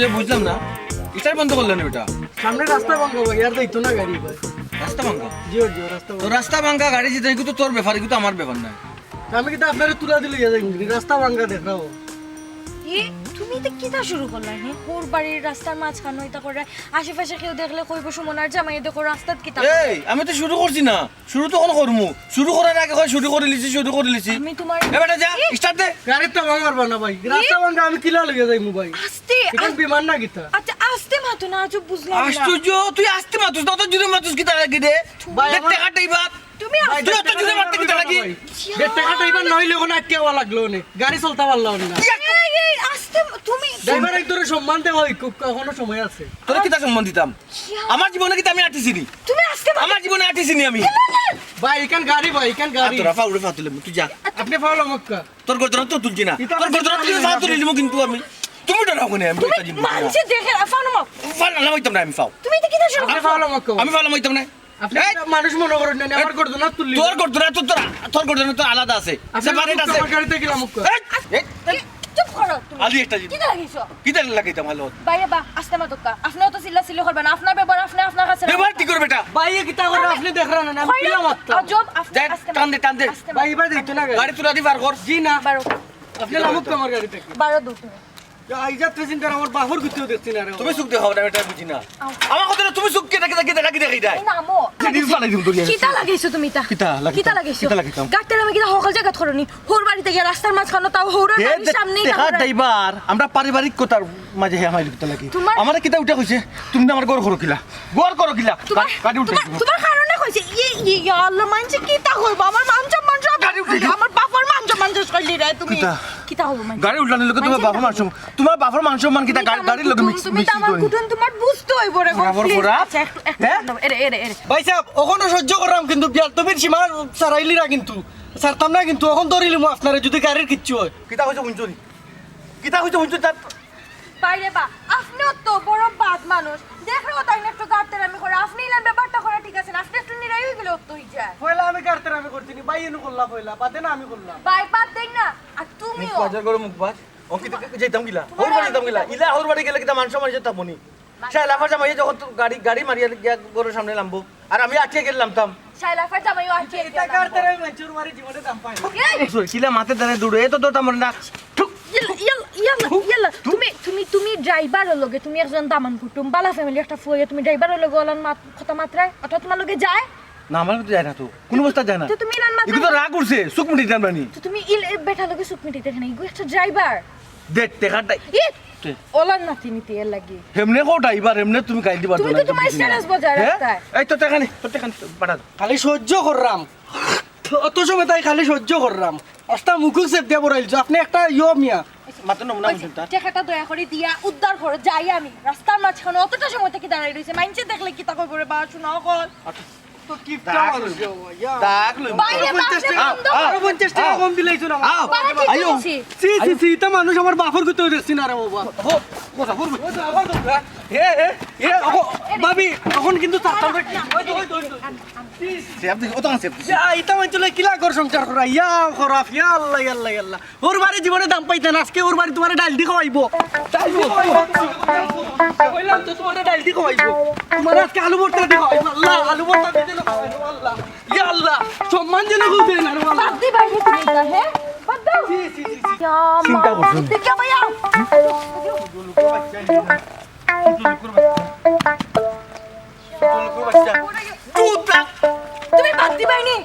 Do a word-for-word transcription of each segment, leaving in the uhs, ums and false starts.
এ, বুঝলাম না, স্টার্ট বন্ধ করলে না ওটা? সামনে রাস্তা ভাঙ্গা ভাই, আর যাইতো না গাড়ি ভাই। রাস্তা ভাঙ্গা? জি, জি, রাস্তা তো ভাঙ্গা। রাস্তা ভাঙ্গা গাড়ি যেটা, এগুলো তো তোর ব্যাপার, এগুলো তো আমার ব্যাপার না। আমি কিন্তু আপনারে তুলা দিলে ইয়া যাইমু, রাস্তা ভাঙ্গা দেখাও। এ, তুমি এটা কিতা শুরু করলা, হে? হউর বাড়ির রাস্তার মাঝখানো এটা করে, আশেপাশে কেউ দেখলে কইবো, "সুমনার জামাই, দেখো রাস্তাত কিতা করে?" এই, আমি তো শুরু করছি না, শুরু তো অখন করমু। শুরু করার আগে কয়, "শুরু করিলিছি, শুরু করিলিছি।" আমি তোমার এ বেটা, যা, এ! স্টার্ট দে। গাড়ির তো ভাঙার বানা ভাই, রাস্তা ভাঙ্গা আমি কিলা লইয়া যাইমু ভাই? আস্তে, এখান আ-, বিমান না কিতা? আচ্ছা, আস্তে মাতো না, আজব বুঝলাম না। আশ্চর্য, তুই আস্তে মাতস না, অত জোরে মাতস কিতা লাগি রে? ভাই, দেখ, আমার টেকাটা এবার তুমি ভাই, আস্তে অত জোরে মারতে কিতা লাগি? ভাই। দেড় টাকা তো এবার নইলে কোনো আটকে হওয়া লাগলো নে। গাড়ি চলতে পারলো না। এই, এই, আস্তে, তুমি ড্রাইভার এক ধরে সম্মান দেওয়া হয়, খুব এখনো সময় আছে। তোরে কিতা সম্মান দিতাম? ইয়া। আমার জীবনে কিতা আমি আটিছি নি? তুমি আস্তে মারো। আমার জীবনে আটিছি নি আমি। ভাই, এখান গাড়ি ভাই, এখান গাড়ি। তোরা ফাউরে ফাতুলে, তুই যা। আপনি ফাউল মক্কা। তোর গর্দনা তো তুলছি না। ইতা তোর আমি গর্দনা তুলে ফাতুলে নিমু কিন্তু আমি। তুমি ডরাও কেনে? আমি তুমি এটা জিম্মি না। মানছে দেখে, ফাউল মারো। ফাউল না হইতাম না আমি ফাউল। তুমি এটা কিতা শুরু আমি করছো? ফাউল মক্কা। আমি ফাউল হইতাম না। আপনি এই! একটা মানুষ মনে করেন না, আমার এই! গর্দনা তুললি। তোর গর্দনা তো তোর, তোর গর্দনা তো আলাদা আছে, আপনি সেপারেট আছে। আমার গাড়িতে গেলাম মুখ। এই! এই! এই, চুপ করো তুমি। আলি একটা জিনিস। কিতা লাগাইছো? কিতা লাগাইতাম ভালো? ভাই, বা, আস্তে মাতক্কা। আপনি অত চিল্লা চিল্লি করবেন না। আপনার ব্যাপার, আপনি আপনার কাছে ব্যবহার রাখবেন। ঠিক করবে এটা। ভাই, এ কিতা করে আপনি দেখরা না, আমি কইলাম কিলা মাততাম? আজব, আপনি দেখ, আস্তে টান দে, মাতক্কা, টান দে। আস্তে ভাই, মাতক্কা। এবার দেখতো না গাড়ি। গাড়ি তুলা দি পার কর। জি না। বারো। আপনি লামুক আমার গাড়ি থেকে। বারো দূর তুমি। আইজাত পেছন তার আমার বাপর গুতেও দেখছি না রে বাবা। তুমি চোখ দেখাও না, এটা বুঝি না। আও। আমার কথা না, তুমি চোখ কেটে কেটে কেটে রাখি দেখাই দেয়। এই নামো। সেদিন ফালাই দিম দড়িয়া। কিতা লাগাইছো তুমি তা? কিতা লাগি-, কিতা লাগাইছো? কিতা লাগাইতাম? গাড়িটারে আমি কিতা হকল জাগাত খরনি? হউর বাড়িতে গিয়া রাস্তার মাঝখানো তাও হউর এ বাড়ির দে-, সামনেই দেখা খরনি। ড্রাইভার, আমরা পারিবারিক কথার মাঝে হে আমার কিতা লাগি? তোমার আমারে কিতা উঠে কইছে? তুমি না আমার ঘর করো কিলা? ঘর করো কিলা? তোমার, গা-, গাড়ি উঠে তোমার, দিবো। তোমার কারণে কইছে। ইয়ে, ইয়ে, ইয়া আল্লাহ, মানছে কিতা কইবো? আমার মান সম্মান সব গাড়ি উঠে দিবো। আমার বাপর মান সম্মান শেষ করলি রে তুমি। কিতা? কিতা হবো মানছে? গাড়ি উঠলানির লগে তোমার মানছে বাপর কিতা মান সম্মান, তোমার বাপর মান সম্মান কিতা তুমি তো গাড়ি, আমার গাড়ির লগে কুটুম, মিক্স, তুমি তো মিক্স আমার করি। কুটুম, তোমার বুঝতে হইবো রে, বাপর please। বড়া? আচ্ছা, একটু, একটু হ্যাঁ? দাঁড়াও। এরে, এরে, এরে। ভাই সাহেব, অখনো সহ্য করলাম কিন্তু বিয়াদবির সীমা ছাড়াইলি না কিন্তু। ছাড়তাম না কিন্তু, অখন ধরিলিমু আপনারে যদি গাড়ির কিচ্ছু হয়। কিতা কইছো হুনছো নি? কিতা কইছো হুনছো তার? বাইরে বা, আপনিও তো বড় বাদ মানুষ। দেখো তাই না একটু গাড়তেরামি করে। আপনি ইলান ব্যাপারটা করা ঠিক আছে না। আপনি একটু নিরাই হয়ে গেলে অত হয়ে যায়। পয়লা আমি গাড়তেরামি করছি নি, ভাই এনু করলা পয়লা, বাদে না আমি করলাম। ভাই বাদ দেন না, আর তুমিও। মুখ বাজার করো, মুখ বাজ। ও কিতা যাইতাম গিলা? তোমার হউর বাড়ি যাইতাম গিলা? ইলা হউর বাড়ি গেলে কিতা মান সম্মান ইজ্জত থাকবো নি? শাইলাফার জামাই যখন তো গাড়ি, গাড়ি মারিয়া গিয়া ঘরর সামনে লামবো, আর আমি আটিয়া গেলাম তাম। শাইলাফার জামাইও আটিয়া গেলাম। এটা গাড়তেরামি মানছে, হউর বাড়ি জীবনে দাম পায় না। এই! এই, sorry, কিলা মাতে দাঁড়ায় দূরে, এত দূর তার মানে না। ঠুক। ইয়াল্লা, ইয়াল্লা, ইয়াল্লা, ইয়াল্লা। তুমি, তুমি, তুমি ড্রাইভারর লগে, তুমি একজন দামান কুটুম, বালা ফ্যামিলি একটা ফুয়া, তুমি ড্রাইভারর লগে অলান মাত-, কথা মাতরায়, অথবা তোমার লগে যায়? না, আমার লগে যায় না তো। কোন অবস্থা যায় না? তো তুমি ইলান মাত-, এগুলো তো রাগ উঠছে, চুক মুটি দিতাম না নি। তো তুমি ইল-, এ বেটার লগে চুক মুটি দেখে না, এগু একটা ড্রাইভার। দেখ, টেকাটা ই! তে। ওলার নাতি নিতে এর লাগি। হেমনে কও ড্রাইভার, হেমনে তুমি গাইল দিবা তুমি তো না, তোমার বুঝি না। স্ট্যাটাস বজায় হ্যাঁ? রাখতায়। এই তো টেকা নি, তো টেকা নি, বাড়া দাও। খালি সহ্য করলাম। অত সময় তাই খালি সহ্য করলাম। আস্তা মুখুক সেফ দিয়া বড়াইলছো। আপনি একটা ইয়ো মিয়া। মাত্র নমুনা আচ্ছা, বুঝুন তার। টেকাটা দয়া করে দিয়া উদ্ধার করো, যাই আমি। রাস্তার মাঝখানো অতটা সময় থাকি দাঁড়াই রইছে। মাইনষে দেখলে কিতা কইবো রে বা, শুনো অকল। আচ্ছা। তো কিপটা দাগ মানুষ লইবো। রে বাবা, ইয়া। দাগ লইবো। বাইরে পঞ্চাশ বাসে টাকা, বন্ধ আরো করো। পঞ্চাশ টাকা আও। কম দিলেই তো না। আও। বাবা, কি আইও। করেছি? ছি, ছি, ছি, ইতা মানুষ আমার বাপর গুতেও দেখছি না রে বাবা। হো, হো, হো, হো। এ, এ, এ, ও, ভাবি, অখন কিন্তু থাকতাম রে। ওই তো, ওই তো, ওই তো। সেফ দিছি, ও তো সেফ দিছি। ইয়া, ইতা মানষে লই কিলা ঘর সংসার করা? ইয়া, খারাপ, ইয়া আল্লাহ, ইয়া আল্লাহ, ইয়া আল্লাহ। হউর বাড়ি জীবনে দাম পাইতে না, আজকে হউর বাড়ি তোমারে ডাইল দি খাওয়াইবো। ডাইল দি খাওয়াইবো। কইলাম তো তোমারে ডাইল দি খাওয়াইবো। তোমারে আজকে আলু ভর্তা দি খাওয়াইবো। আল্লাহ, আলু ভর্তা দিতে না খাওয়াইবো, আল্লাহ। ইয়া আল্লাহ, সম্মান যেন বলতে না রে আল্লাহ। বাদ দি বাইরে তুমি এটা, হ্যাঁ? বাদ দাও। জি, জি, জি, জি। ইয়া চিন্তা মা, করছো। দেখে ভাইয়া। চুপ থাক। তুমি বাদ দিবাই নি?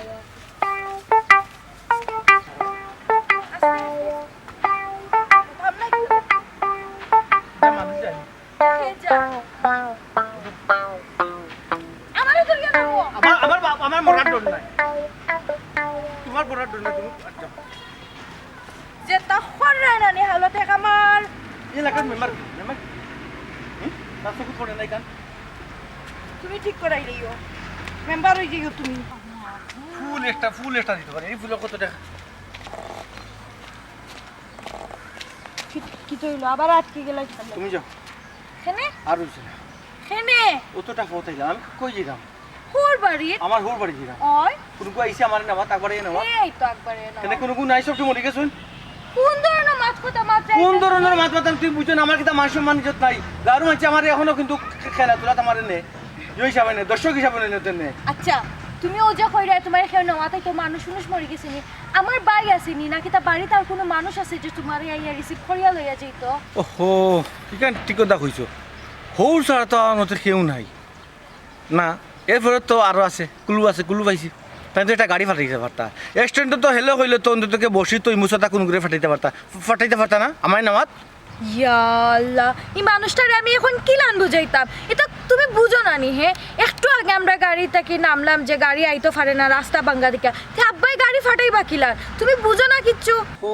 কে যা? আমারে ধরিয়া নামো। আমার, আমার বাপ, আমার মরার ডর নাই। তোমার মরার ডর নাই, তুমি আচ্ছা। যে তখন রায় নানি হালতে কামার। এই এলাকার মেম্বার কি? মেম্বার কি? হুম? তার চকুত পড়ে নাই কান? তুমি ঠিক করাই দিও। মেম্বার হয়ে যাইও তুমি। ফুল একটা, ফুল একটা দিতে পারে। এই ফুলের কত টাকা? কি, কি তো হইলো? আবার আটকে গেলে কিতা? তুমি যাও। কেনে? আর হইছে না। কেনে? অতটা পথ আইলাম, আমি কই যাইতাম? হউর বাড়ি? আমার হউর বাড়ি যাইতাম। ওই? কোন কো আইছে আমার নামা, তারপরে এ নামা। এই তো একবারে এ নামা। কেনে কোন কোন নাই, সব মরে গেছইন? কোন ধরনের মাত কথা মাত্র কোন ধরনের মাত মাতাম তুই বুঝো না? আমার কিতা মান সম্মান ইজ্জত নাই? গাঁওর মানষে আমারে এখনো কিন্তু খে-, খেলাধুলাত আমারে নে, ইয়ে হিসাবে নে, দর্শক হিসাবে নে, নে। আচ্ছা, তুমি অউ যে কইরায় তুমারে কেউ নেওয়াত আইতো, মানুষ উনুষ মরি গেছে নি? আমার ভাই আছে নি, না কিতা বাড়িত আর কুনু মানুষ আছে যে তুমারে আইয়া receive করিয়া লইয়া যাইতো? ওহো, ইখান ঠিক কথা কইছো। হউ ছাড়া তো আমার মতে কেউ নাই। না, এরপরে তো আরো আছে, কুলু আছে, কুলু পাইছি। তাইন তো একটা গাড়ি ফাটাইতা পারতা। Accident তো হেলে কইলে তো অন্তত কে বসি তো ইমুসাতা কুনু করে ফাটাইতা পারতা। ফাটাইতা পারতা না? আমায় নেওয়াত? ইয়া আল্লাহ, ই মানুষটারে আমি এখন কিলান বুঝাইতাম? ইতা তুমি বুঝো না নি, হে? একটু আগে আমরা গাড়ি থাকি নামলাম যে গাড়ি আইতো পারে না, রাস্তা ভাঙ্গা দেখিয়া। তে আব্বায় গাড়ি ফাটাইবা কিলান? তুমি বুঝো না কিচ্ছু? ও,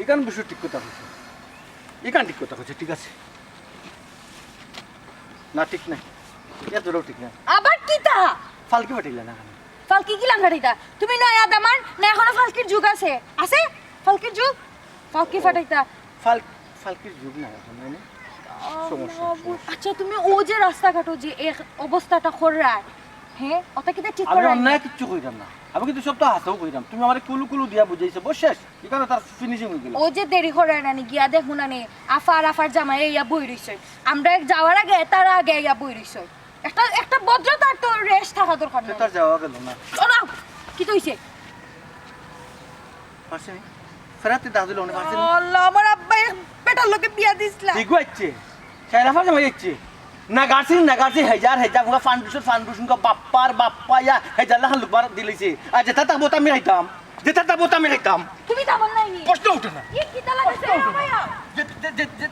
ইখান বিষয় ঠিক কথা কইছো। ইখান ঠিক কথা কইছো, ঠিক আছে। না, ঠিক নাই। এতটাও ঠিক নাই। আবার কিতা? ফালকি ফাটাইলা না কেনে? ফালকি কিলান ফাটাইতা? তুমি নয়া দামান, না এখনো ফালকির যুগ আছে? আছে? ফালকির যুগ? ফালকি ফাটাইতা? ফাল-, ফালকির যুগ না এখন, তাই না? সমস্যা, আল্লাহ, সমস্যা। আচ্ছা, তুমি অউ যে রাস্তাঘাটো যে এক অবস্থাটা কররায়, হে? ওটা কিতা ঠিক আমি কররায়? অন্যায় কিচ্ছু কইরাম না। আমি কিন্তু সব তো হাছাউ কইরাম। তুমি আমারে কুলু কুলু দিয়া বুঝাইছো, বস শেষ। ইখানো তার finishing অই গেল। অউ যে দেরি কররায় না নি, গিয়া দেখো না নি, আফা আর আফার জামাই আইয়া বই রইছে। আমরা এক যাওয়ার আগে, তারা আগে আইয়া বই রইছে। একটা, একটা ভদ্রতার তো রেশ থাকা দরকার। সে তার যাওয়া গেল না। শোনো, কিতা অইছে? পারছে নি? ফেরাতে দাদু লোনে পারছে নি? আল্লাহ, আমার আব্বা এক বেটার লগে বিয়া দিছলা। ঠিক অইছে। সাইরা ফাজে হয়ে যাচ্ছে। না গার্সি, না গার্সি, হেজার, হেজার, ফুঙ্গা ফান্ডুসুর, ফান্ডুসুঙ্গা বাপ্পার, বাপ্পা ইয়া, হেজার লাখান লুকবার দিলাইছে। আর যেটা তা বোতা আমি খাইতাম, যেটা তা বোতা আমি খাইতাম। তুমি দামান নাই নি? প্রশ্ন উঠে না। ই কিতা লাগাইছে রে ভাইয়া? যে, যে, যে, যে,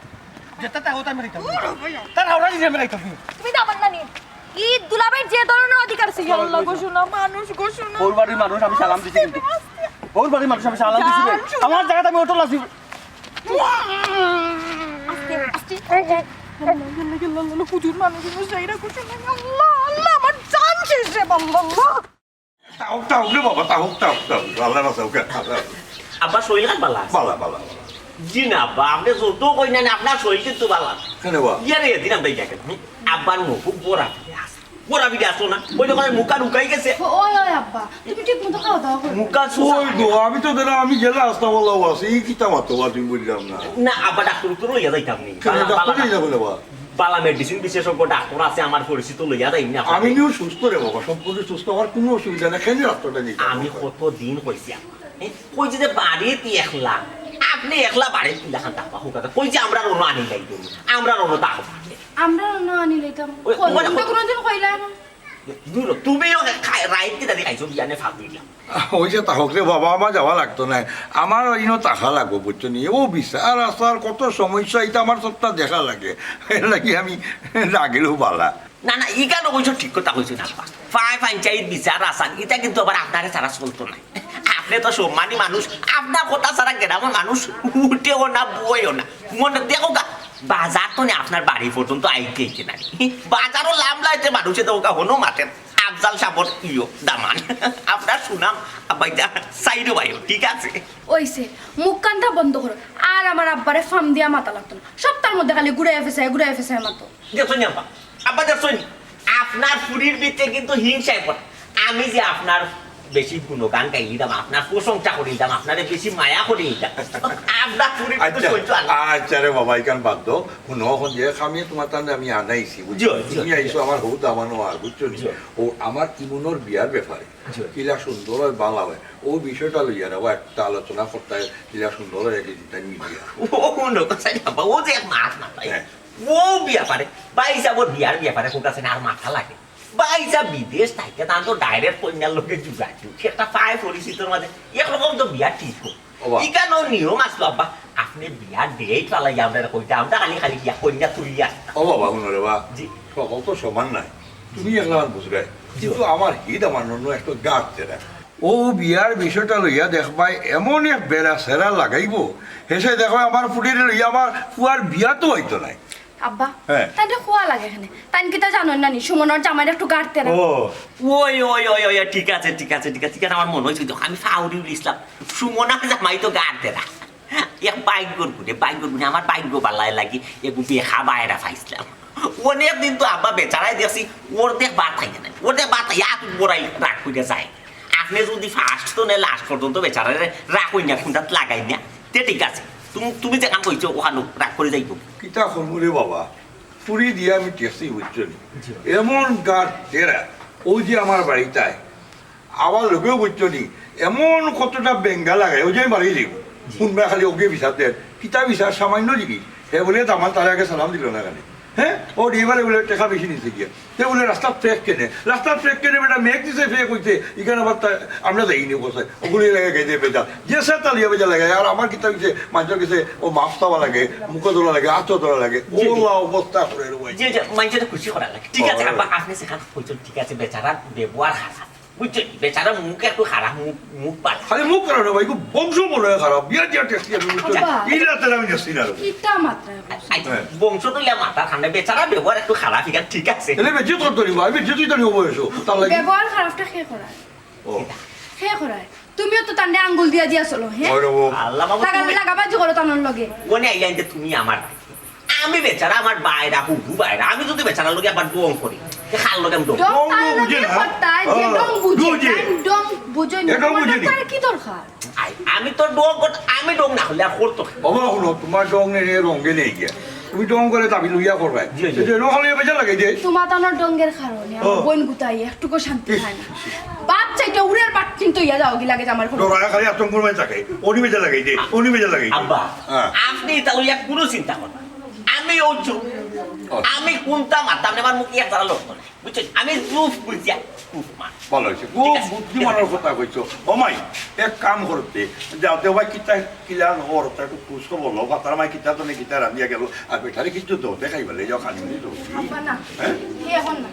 যেটা তা বোতা আমি খাইতাম। দূর হ ভাইয়া। তার হাওড়া দিয়ে আমি খাইতাম। তুমি দামান নাই নি? ই দুলাভাইর যে ধরনের অধিকার আছে, ইয়া আল্লাহ গো শোনা, মানুষ গো শোনা। ওর বাড়ির মানুষ আমি সালাম দিছি কিন্তু। আস্তে, আস্তে। ওর বাড়ির মানুষ আমি সালাম দিছি রে। জান শোনা। আমার জায়গাতে আমি অটো লাসি। আস্তে, আস্তে। হুজুর মানুষ, হুজুর, সেই রকম শোনা। আল্লাহ, আল্লাহ, আমার জান শেষ রে, আল্লাহ, আল্লাহ। তাও, তাও রে বাবা, তাও, তাও, তাও। আল্লাহ বাঁচাও, কে? আল্লাহ। আব্বা, শরীর খান ভালা আছে? ভালা, ভালা, ভালা। জি না, আব্বা, আপনে যত কই না, না, আপনার শরীর কিন্তু ভালা না। কেনে বা? ইয়ারে, এদিন আমরা দেখেন, হুম? আব্বার মুখ খুব বড় আছে। বড় বিটা আসো না। ওই দোকানে মুখা ঢুকাই গেছে। ওই, ওই, আব্বা, তুমি ঠিক মতো খাওয়া দাওয়া করো। মুখা সুসা ওই তো, আমি তো ধরো, আমি গেলে আস্তা বললাও আছে। এই কিতা মাতো বা তুমি বুঝলাম না। না, আব্বা, ডাক্তার তো লইয়া যাইতাম নি। কেনে বালা, ডাক্তার বালা, লইয়া যাবো না বা? বালা মেডিসিন বিশেষজ্ঞ ডাক্তার আছে আমার পরিচিত, লইয়া যাই না। আমি নিও সুস্থ রে বাবা, সম্পূর্ণ সুস্থ, আমার কোনো অসুবিধা নেই। কেনে ডাক্তারটা নিয়ে যাবো? আমি কত দিন কইছি আপনারে, এ, কইছি যে বাড়িত একলা, আপনে একলা বাড়িত কিলাখান থাকবা, হুকাতে কইছি আমরা রনো আনি লাইতাম, আমরা রনো থাকবা। আমরা রনো আনি লাইতাম। ওই, কই, ওই, তুমি তো কোনোদিন কইলা না। দূর, তুমিও খাই-, রাইত কি দাদি খাইছো, বিয়ানে ফাঁক দিলাম। ওই যে তাহক রে বাবা, আমার যাওয়া লাগতো না, আমার ইনো থাকা লাগবো, বুঝছো নি? ও বিচার আচার কত সমস্যা, এটা আমার সবটা দেখা লাগে, এর লাগি আমি না গেলেও বালা। না, না, ইখানো কইছো, ঠিক কথা কইছো না, আব্বা। ফাই পঞ্চায়েত বিচার আসান, ইটা কিন্তু আবার আপনারে ছাড়া চলতো না। আপনে তো সম্মানী মানুষ, আপনার কথা ছাড়া গ্রামের মানুষ উঠেও না, বইও না। মনে দেখো গা, বাজার তো নে আপনার বাড়ি পর্যন্ত আইতে আইতে না। বাজারও লাম লাইতে মানুষে তো ওকা হনো মাতেন। আফজাল সাবর ইয়ো, দামান। আপনার সুনাম, আব্বা, ইটা সাইডো বাইও, ঠিক আছে? ওইছে, মুখ কানটা বন্ধ করো। আর আমার আব্বারে ফাম দিয়া মাতা লাগতো না। সপ্তাহের মধ্যে খালি ঘুরে ফেসায়, ঘুরে ফেসায় মাতো। দেখছইন আব্বা? আব্বা দেখছইন? আপনার ফুরির ভিতরে কিন্তু হিংসায় পড়ে। আমি যে আপনার বেশি গুণগান গাইলিতাম, আপনার প্রশংসা করিলিতাম, আপনারে বেশি মায়া করিলিতাম। আপনার ফুরির কিন্তু আচ্ছা, সহ্য আর না। আচ্ছা রে বাবা, ইখান বাদ দেও। হুনো, অখন যে খামিয়ে তোমার তান্ডে আমি আনাইছি, বুঝছো? জি, জি, তুমি জি। আইছো আমার হউ দামানো আর, বুঝছো নি? জি। ও আমার ইমনর বিয়ার ব্যাপারে। জি। কিলা সুন্দর হয়, বালা হয়। ও বিষয়টা লইয়া রে, ও একটা আলোচনা করতে হয়, কিলা সুন্দর হয়, একে দিতে মিলিয়া। ও, ও, নো, কথা নাই, আব্বা, ও যে এক মাত না, ভাই। হ্যাঁ। ও ব্যাপারে, ভাই সাবর বিয়ার ব্যাপারে কোটা আছে না, আর মাথা লাগে। ভাই সাব বিদেশ থাকি, তান তো direct কইন্যার লগে যোগাযোগ। সে একটা পায় পরিচিতর মাঝে, একরকম তো বিয়া ঠিক হোক। ও বাবা। ইখানো নিয়ম আসলো, আব্বা। আপনে বিয়ার date ফালাই আমরা কইতা, আমরা খালি খালি গিয়া কইন্যা তুলিয়া। ও বাবা, হুনো রে বা। জি। সকল তো সমান নাই। তুমি একলা বুঝবায়। জি। কিন্তু আমার হিদ আমার নন্য একটু গাছ ছেড়া। ও বিয়ার বিষয়টা লইয়া দেখবায় এমন এক বেড়া সেরা লাগাইবো, হেসে দেখবায় আমার ফুরিরে লইয়া আমার ফুয়ার বিয়া তো অইতো নায়। আব্বা, হ্যাঁ। তাইলে খোয়া লাগে এখানে। তাইন কিতা জানইন না নি, সুমনর জামাইর একটু গাড় তেরা। ও। ওই, ওই, ওই, ওই, ঠিক আছে, ঠিক আছে, ঠিক আছে, ঠিক আছে, আমার মনে অইছে তো, আমি ফাউরি উলিছলাম। সুমনর জামাই তো গাড় তেরা। এক ভাগ্যর গুণে, ভাগ্যর গুণে, আমার ভাগ্য বালায় লাগি, এগু বেখা বাইরা পাইছলাম। অনেক দিন তো আব্বা বেচারায় দেখছি, অর্ধেক ভাত খাইতে নাই, অর্ধেক ভাত খাইয়া আত বড়াই রাগ কইরা যায়। আপনে যদি first তো নে last পর্যন্ত বেচারারে রাখইন না, খুন্দাত লাগাইন না, তে ঠিক আছে। তুমি তুমি যেখান কইছো ওখানো রাগ করে যাইবো। কিতা করমু রে বাবা, চুরি দিয়া আমি ঠেকছি, বুঝছো নি? এমন গাছ তেরা, ওই যে আমার বাড়িটায় আবার লোকেও, বুঝছো নি, এমন কতটা বেঙ্গা লাগায়, ওই যে আমি বাড়ি যাইব। হুনবা খালি ওকে বিচার দেন, কিতা বিচার, সামান্য জিনিস। হে বলে দামান তারে আগে সালাম দিল না কেন? হ্যাঁ, ও ড্রাইভারে বলে টেকা বেশি নিছে গিয়া। তে বলে রাস্তার ফেক কেনে, রাস্তার ফেক কেনে বেটা মেঘ দিছে ফেক হইতে, এখানে আবার তা-, আমরা যাইনি কোথায়, ওগুলি লাগে গেছে বেজা, যে স্যার তালিয়া বেজা লাগে। আর আমার কিতা হইছে, মানুষের কাছে ও মাফ চাওয়া লাগে, মুখে ধরা লাগে, আতো ধরা লাগে, জি, জি। ওলা অবস্থা করে রে ভাই। জি, জি, মানুষের খুশি করা লাগে। ঠিক আছে, ও। আব্বা, আপনি সেখানে কইছেন, ঠিক আছে, বেচারা ব্যবহার খারাপ। বুঝছেন? বেচারা মুখ একটু খারাপ, মুখ, মুখ বালা। খালি মুখ খারাপ না ভাই, খুব বংশ মনে হয় খারাপ। বিয়া দিয়া টেস্টি আমি বুঝছি। আব্বা। এই রাতে আমি যাচ্ছি না। কিতা মাত্রা? আচ্ছা, হ্যাঁ। বংশ তো ইয়া মাথা ঠান্ডা, বেচারা ব্যবহার একটু খারাপ, এখান ঠিক আছে। এলে বেঁচে তোর ধরিব, আমি বেঁচে তুই ধরিব বয়স। তার লাগি ব্যবহার খারাপটা কে করায়? ও। কে করায়? তুমিও তো তান্ডে আঙ্গুল দিয়া দিয়া চলো, হ্যাঁ? ওই রে ও। আল্লাহ বাবা, লাগা-, তুমি লাগাবাজি করো তানোর লগে। কোনে আইলেন যে তুমি আমার ভাই? আমি বেচারা, আমার বাইরা, হুবু বাইরা। আমি যদি বেচারার লগে আবার ডং করি, তে কার লগে আমি ডং? ডং ডং তার বুঝে লগে না। করতায়, যে হ্যাঁ, ডং বুঝে, বুঝে। তাই ডং বুঝে না। এ ডং বুঝে নি। তার কি দরকার? আই, আমি তো ডং কর-, আমি ডং না করলে আর করতো কে? বাবা, হুনো, তোমার ডং নেই, রঙে নেই গিয়া। তুমি ডং করে দাবি লইয়া করবায়। জি, জি। এটা ডং হলে বেজা লাগে যে। তোমার তানোর ডঙ্গের কারণে আমার ও। বোন গুতাই একটুকু শান্তি পায় না। বাচ্চাইটা উড়ের বাট কিন্তু ইয়া যাও গি লাগে যে আমার কোনো ডরায় খালি আতঙ্ক করে থাকে। অনি বেজা লাগাই দে, অনি বেজা লাগাই দে। আব্বা, হ্যাঁ। আপনি তা লইয়া কোনো চিন্তা করবেন না। আমি ওই চুপ। ও। আমি কোনটা মারতাম না, আমার মুখে এক ধারা লড়তো না। বুঝছেন? আমি চুপ বুঝিয়া চুপ মার। ভালো হয়েছে। খুব ঠিক আছে। বুদ্ধিমানের কথা কইছো। ও মাই, এক কাম করতে, যাও দেও ভাই, কিতা কিলা হর, তা একটু খুশ খবর লও, বাতার মাই কিতা তনে কিতা রান্ধিয়া গেল, আর বেটারে কিছু দেও, দেখাই বলে, যাও খানি মুনি দেও। আব্বা না, হ্যাঁ? হে এখন না।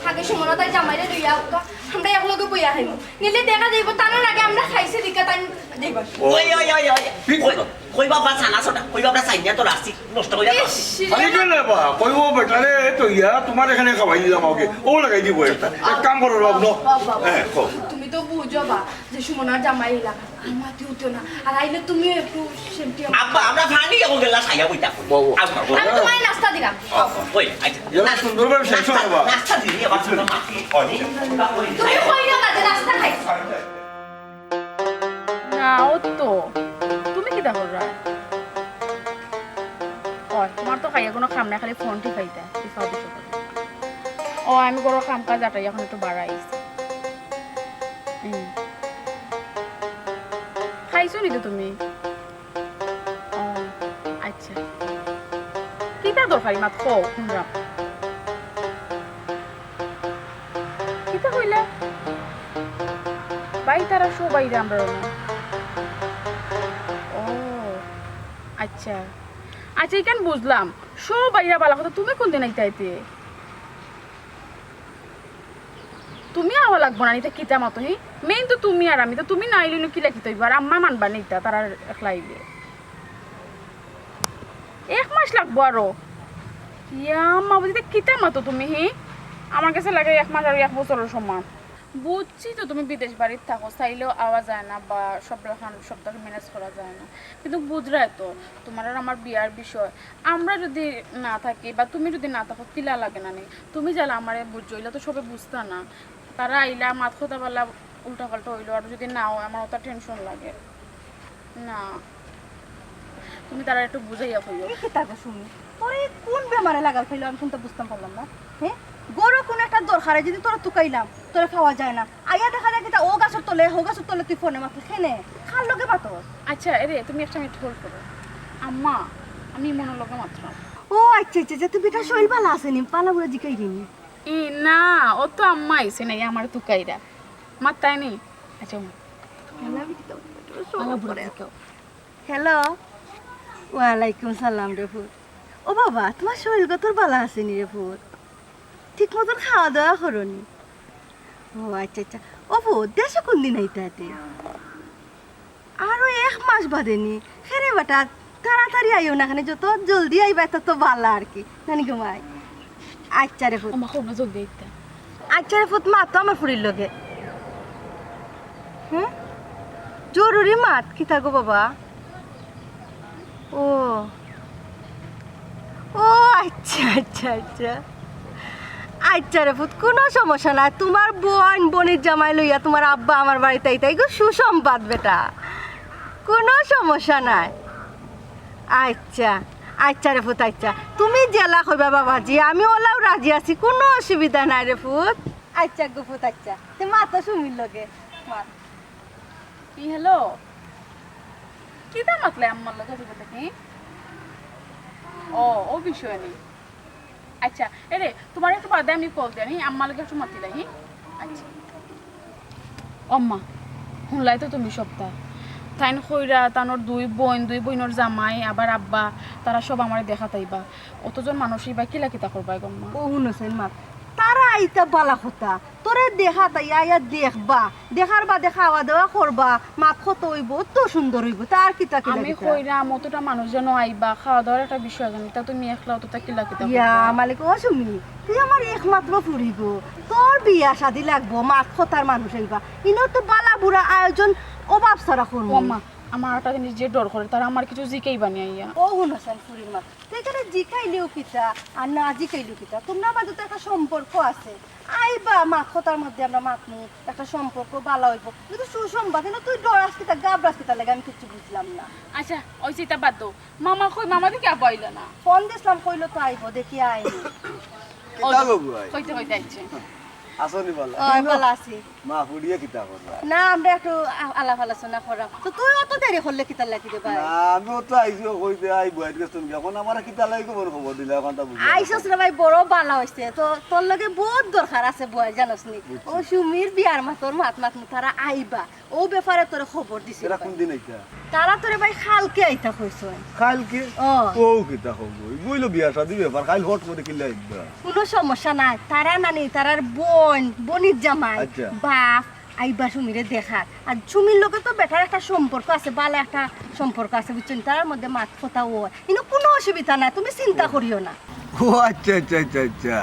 আগে সুমনা তাই জামাইরে লইয়া আউক্কা, আমরা এক লগে বইয়া খাইমু। নিলে দেখা যাইব, তানোর আগে আমরা খাইছে দিকা তাই যাইবা। ও। ওই, ওই, ওই, ওই। ঠিক ওই, কথা। কই বাবা, সানা সোনা, কই বাবা, সাইনিয়া তো রাখছি, নষ্ট হইয়া তো। ইস, খালি কেন রে বা? কইবো বেটারে, তো ইয়া, তোমার এখানে খাওয়াই দিলাম ওকে। ও লাগাই দিব একটা। এক কাম করো, বাবা, বাবা, বাবা। হ্যাঁ, কও। তুমি তো বুঝো বা, যে সুমনার জামাই এলাকা। আমার মাতি উঠো না। আর আইলে তুমিও একটু সেমটি আমার আব্বা, আমরা ফানি এখন গেলা সাইয়া বইতা। বাবা। আব্বা, আমি তোমার নাস্তা দিলাম। আব্বা। ওই, আচ্ছা। এরা সুন্দরভাবে শেষ হয়, নাস্তা, বাবা। নাস্তা দিলি আবার সুন্দর মাটি। ওই। তুমি কইও না যে নাস্তা খাইছো। না, ও তো। তুমি কিতা কররা? ও, তোমার তো খাইয়া কোনো কাম নাই, খালি ফোন টিপাইতা, টিপাও বিষয় করে। ও, আমি ঘরর কাম কাজ আটাই, এখন একটু বাড়াইছি। হুম। খাইছো নি তো তুমি? ও, আচ্ছা। কিতা দরকারি মাত কও, শুনরাম। কিতা কইলা? ভাই তারা সব বাইরে আমরা না। ও, আচ্ছা। আচ্ছা, ইখান বুঝলাম। সব বাইরে বালা কথা, তুমি কোন দিন আইতা আইতে? তুমি আওয়া লাগবো না, ইতা কিতা মাতো, হি? Main তো তুমি আর আমি, তো তুমি না আইলে নু কিলা কিতা অইবো? আর আম্মা মানবা না ইতা, তারা একলা আইলে। এক মাস লাগবো আরো। ইয়া আম্মা, বুঝি তা কিতা মাতো তুমি, হি? আমার কাছে লাগে এক মাস আর এক বছরর সমান। বুঝছি তো তুমি বিদেশ বাড়িত থাকো, চাইলেও আওয়া যায় না বা সব রকম, সব রকম manage করা যায় না। কিন্তু বুঝরায় তো, তোমার আর আমার বিয়ার বিষয়। আমরা যদি না থাকি বা তুমি যদি না থাকো, কিলা লাগে না নি? তুমি যেলা আমারে বুঝছো, ইলা তো সবে বুঝতা না। তারা আইলা, মাত কথা বললা, উল্টা পাল্টা অইলো, আর যদি না অয়, আমার অতা tension লাগে। না, তুমি তারা একটু বুঝাইয়া কইও। এ কিতা গো সুমি, তোরে কোন বেমারে লাগাল খাইলো, আমি কুন্তা বুঝতাম পারলাম না। হ্যাঁ, ঘরো কোনো একটা দরকারে যদি তোরে তুকাইলাম, তোরে পাওয়া যায় না। আইয়া দেখা যায় কিতা, ও গাছর তলে, হো গাছর তলে তুই ফোনে মাতলি, কেনে? কার লগে মাতস? আচ্ছা, এরে, তুমি একটা মিনিট hold করো। আম্মা, আমি ইমনর লগে মাতরাম। ও আচ্ছা, আচ্ছা, আচ্ছা, তুমি এটা শৈল বালা আছে নি? পালা বুড়া জিকাই দিনি। ই না, ও তো আম্মা আইছে না, ই আমার তুকাইরা। মাত্তাই নি? আচ্ছা, মা। পালা বুড়া জিকাও। হ্যালো। ওয়ালাইকুম সালাম রে পুত। ও বাবা, তোমার শরীর গতর বালা আছে নি রে পুত? ঠিক মতন খাওয়া দাওয়া করো নি? ও আচ্ছা, আচ্ছা। ও পুত, দেশো কোন দিন আইতা তে? আরো এক মাস বাদে নি। কেরে বেটা, তাড়াতাড়ি আইও না কেনে, যত জলদি আইবা তত বালা আর কি। নানি গো মাই। আচ্ছা রে পুত। আম্মা, কও না জলদি আইতা। আচ্ছা রে পুত, মাত তো আমার ফুরির লগে। হুম? জরুরি মাত, কিতা গো বাবা? ও। ও আচ্ছা, আচ্ছা, আচ্ছা। আচ্ছা রে পুত, কুনু সমস্যা নাই। তোমার বইন, বইনর জামাই লইয়া তোমার আব্বা আমার বাড়িত আইতা, ইগু সুসংবাদ বেটা। কুনু সমস্যা নাই। আচ্ছা, আচ্ছা রে পুত, আচ্ছা। তুমি যেলা কইবা বাবাজি, আমি অলাউ রাজি আছি, কুনু অসুবিধা নাই রে পুত। আচ্ছা গো পুত, আচ্ছা। তে মাত সুমির লগে, মাত। কি হলো? কিতা মাতলে আম্মার লগে? ও, ও বিষয় নি। আচ্ছা, এরে, তুমারে একটু বাদে আমি কল দেই, আমি আম্মার লগে একটু মাতিলাই, হি? আচ্ছা। আম্মা, হুনলাই তো তুমি সবটা। তাইন কইরা, তানর দুই বইন, দুই বইনর জামাই, আবার আব্বা, তারা সব আমারে দেখাত আইবা। অতজন মানুষ আইবা, কিলা কিতা করবা গো আম্মা? ও হুনো চাইন মাত, তারা আইতা বালা কথা, তোরে দেখাত আইয়া, আইয়া দেখবা, দেখার বাদে খাওয়া দাওয়া করবা, মাত কথা অইবো, অত সুন্দর অইবো, তার কিতা কিলা আমি কিতা? কইরাম, অতটা মানুষ যেন আইবা, খাওয়া দাওয়ার একটা বিষয় আছে, তা তুমি একলা অতটা কিলা কিতা ইয়া করবা? মালিক, ও সুমি, তুই আমার একমাত্র ফুরি গো, তোর বিয়া শাদি লাগবো, মাত কথার মানুষ আইবা, ইনো তো বালা বুরা আয়োজন অভাব ছাড়া করমু। ও আম্মা, আমার একটা জিনিস যে ডর করে, তারা আমার কিছু জিকাইবা নি আইয়া। ও হুনো চাইন ফুরির মাত, তো এখানে জিকাইলেও কিতা আর না জিকাইলেও কিতা, তোমরা আমাদের তো একটা সম্পর্ক আছে। আইবা, মাত কথার মধ্যে আমরা মাতমু, একটা সম্পর্ক বালা অইবো। কিন্তু সুসংবাদ, কিন্তু তুই ডরাস কিতা, গাবরাস কিতা লাগে, আমি কিচ্ছু বুঝলাম না। আচ্ছা, ওই চিন্তা বাদ দাও। মামা কই? মামা দেখি আব্বা আইলো না। ফোন দিছলাম, কইলো তো আইবো, দেখি আইনি। কিতা গো বুয়াই? কইতে কইতে আইছে। আছো নি বালা? ও, বালা আছি। মা ফুড়িয়ে কিতা কররা? না, আমরা একটু আ-, আলাপ আলোচনা কররাম। তো তুই অত দেরি করলে কিতার লাগি রে ভাই? না, আমি অত আইছি কইতে আই বুয়াইর গেছ থনে। এখন আমারে কিতার লাগি খবর, খবর দিলা, এখন তা বুঝলাম না। আইছস রে ভাই, বড় বালা অইছে। তো তোর লগে বউত দরকার আছে বুয়াই, জানোস নি? বুঝছি। ও সুমির বিয়ার মাতর মাত মাতমু, তারা আইবা। ও ব্যাপারে তোরে খবর দিছি এরা ভাই। কোন দিন আইতা? তারা তোরে ভাই কালকে আইতা কইছইন। কালকে? ও। ও কিতা খবর? বইলো বিয়া শাদি ব্যাপার, কাল হট করে কিলা আইবা? কুনু সমস্যা নাই, তারা নানি, তারার বইন, বইনর জামাই, আচ্ছা। বাপ, আইবা সুমিরে দেখাত। আর সুমির লগে তো বেটার একটা সম্পর্ক আছে, বালা একটা সম্পর্ক আছে, বুঝছইন? তারার মধ্যে মাত কথা অয়, ইনো কুনু অসুবিধা নাই, তুমি চিন্তা করিও না। ও আচ্ছা, আচ্ছা, আচ্ছা, আচ্ছা।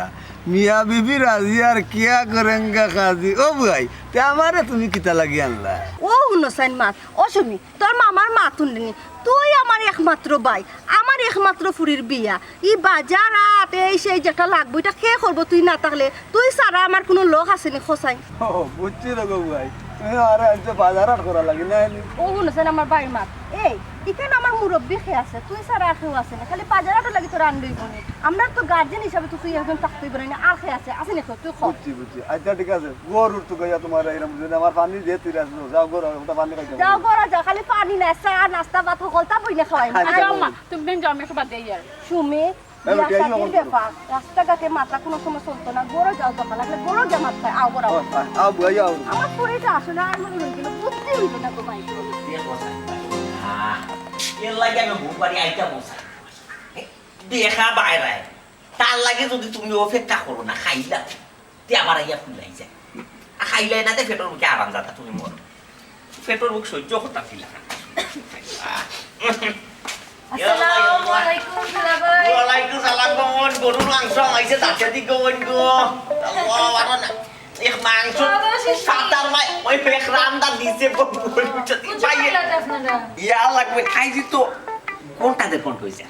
মিয়া বিবি রাজি আর কিয়া করেঙ্গা কাজি। ও বুয়াই, তে আমারে তুমি কিতা লাগি আনলা? ও হুনো চাইন মাত, ও সুমি, তোর মামার মাত হুনলি নি? তুই আমার একমাত্র ভাই, আমার একমাত্র ফুরির বিয়া। ই বাজার আত, এই সেই যেটা লাগবো, ইটা কে করবো তুই না থাকলে? তুই ছাড়া আমার কুনু লোক আছে নি, ক চাইন? ও, বুঝছি রে গো ভাই, তুমি আমারে আনছো বাজার আট করা লাগি না নি? ও হুনো চাইন আমার ভাইর মাত। এই, ইখান আমার মুরব্বি কে আছে, তুই ছাড়া আর কেউ আছে না, খালি বাজার আটর লাগি তোর আনলে অইবো নি। আমরা তো গার্জিয়ান হিসাবে তো তুই একজন থাকতে পারে না, আর কে আছে, আছে নি কেউ? তুই ক। বুঝছি, বুঝছি। আচ্ছা, ঠিক আছে, গরুর তো গইয়া তোমার এরকম যদি আমার পানি দিয়ে তুই আসলো, যাও গরু, আমি ওটা পানি খাইতে যাও, পারবো। গরু যাও, খালি পানি না, চা, নাস্তা, ভাত, হকলতা বইনে খাওয়াই না। আচ্ছা, আচ্ছা, আম্মা, তুমি দিন যাও, আমি একটু বাদ দিয়ে আর। সুমি, ওই বিয়া বেটি, এই শাদির অবস্থা। ব্যাপার, রাস্তাঘাটে মাথা কুনু সময় চলতো না, গরু যাও, দরকার লাগলে গরু গিয়া মাত খায়, আও গরু। ও, আ-, আও, বুয়া, আও। আমার শরীরটা আসলে আর মনে হইল, বুদ্ধি হইল না গো ভাই। আহ, এর লাগি আমি বউ বাড়ি আইতাম না। দেখা বাইরে। তার লাগি যদি তুমি অপেক্ষা করো না, খাইলা। তে আবার আইয়া ফুলাই যায়। আর খাইলাই না, তে পেটর ভুকে আরাম যাতা তুমি মরো। পেটর ভুক সহ্য করতা ছিলা না। আসসালামু আলাইকুম, দুলাভাই। ওয়ালাইকুম সালাম, বোন। গরুর মাংস আইছে, দাঁতে দি বোন গো। আল্লাহ, আরো না। এক মাংস বাবা, শেষ। সাতার মাই, ওই এক রান্দা দিছে, বোন, বোন, বুঝছো? বুঝছো ভাই, না, এটা আপনারা? ইয়া লাগবে, খাইছি তো। ঘন্টা দেড় ঘন্টা হইছে।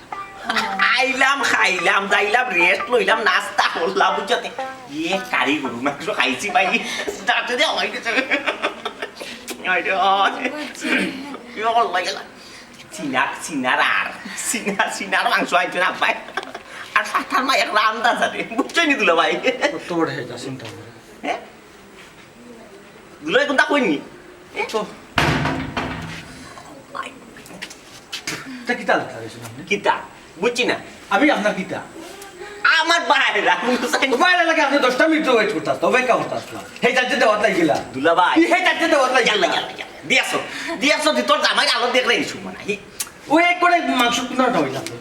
আইলাম, খাইলাম, যাইলাম, rest লইলাম, নাস্তা করলাম, বুঝছো? ইয়ে, কারি গরু মাংস খাইছি ভাই। দাঁতে দে, আমার গেছে। আরে, আরে। বুঝছি। ইয়ে, আল্লাহ, আল্লাহ। সিনার, সিনার আর, সিনার, সিনার মাংস আনছো না ভাই? আর সাতার মাই এক রান্দা জানে, বুঝছো নি দুলা ভাই? কত বড় হয়ে যা, চিন্তা করে। হ্যাঁ? দুলা ভাই কোনটা কইনি? তো। তা কিতা লাগা গেছে আপনি? কিতা? বুঝছি না। আমি আপনার কিতা? আমার বাইরে, আমি তো চাই না। বাইরে লাগে আপনি দশটা মিনিট wait করতে আসতো, অপেক্ষা করতে আসতো। হে যাচ্ছে দেওয়াত লাগি গেলা। দুলা ভাই। হে যাচ্ছে দেওয়াত লাগি ইয়াল্লা, গেলা। ইয়াল্লা, ইয়াল্লা। দিয়াছো, দিয়াছো, দি তোর জামাই আলো দেখ রে, এই সময় না। হি। ও এক করে মাংস কুনাটা হইল আপনি?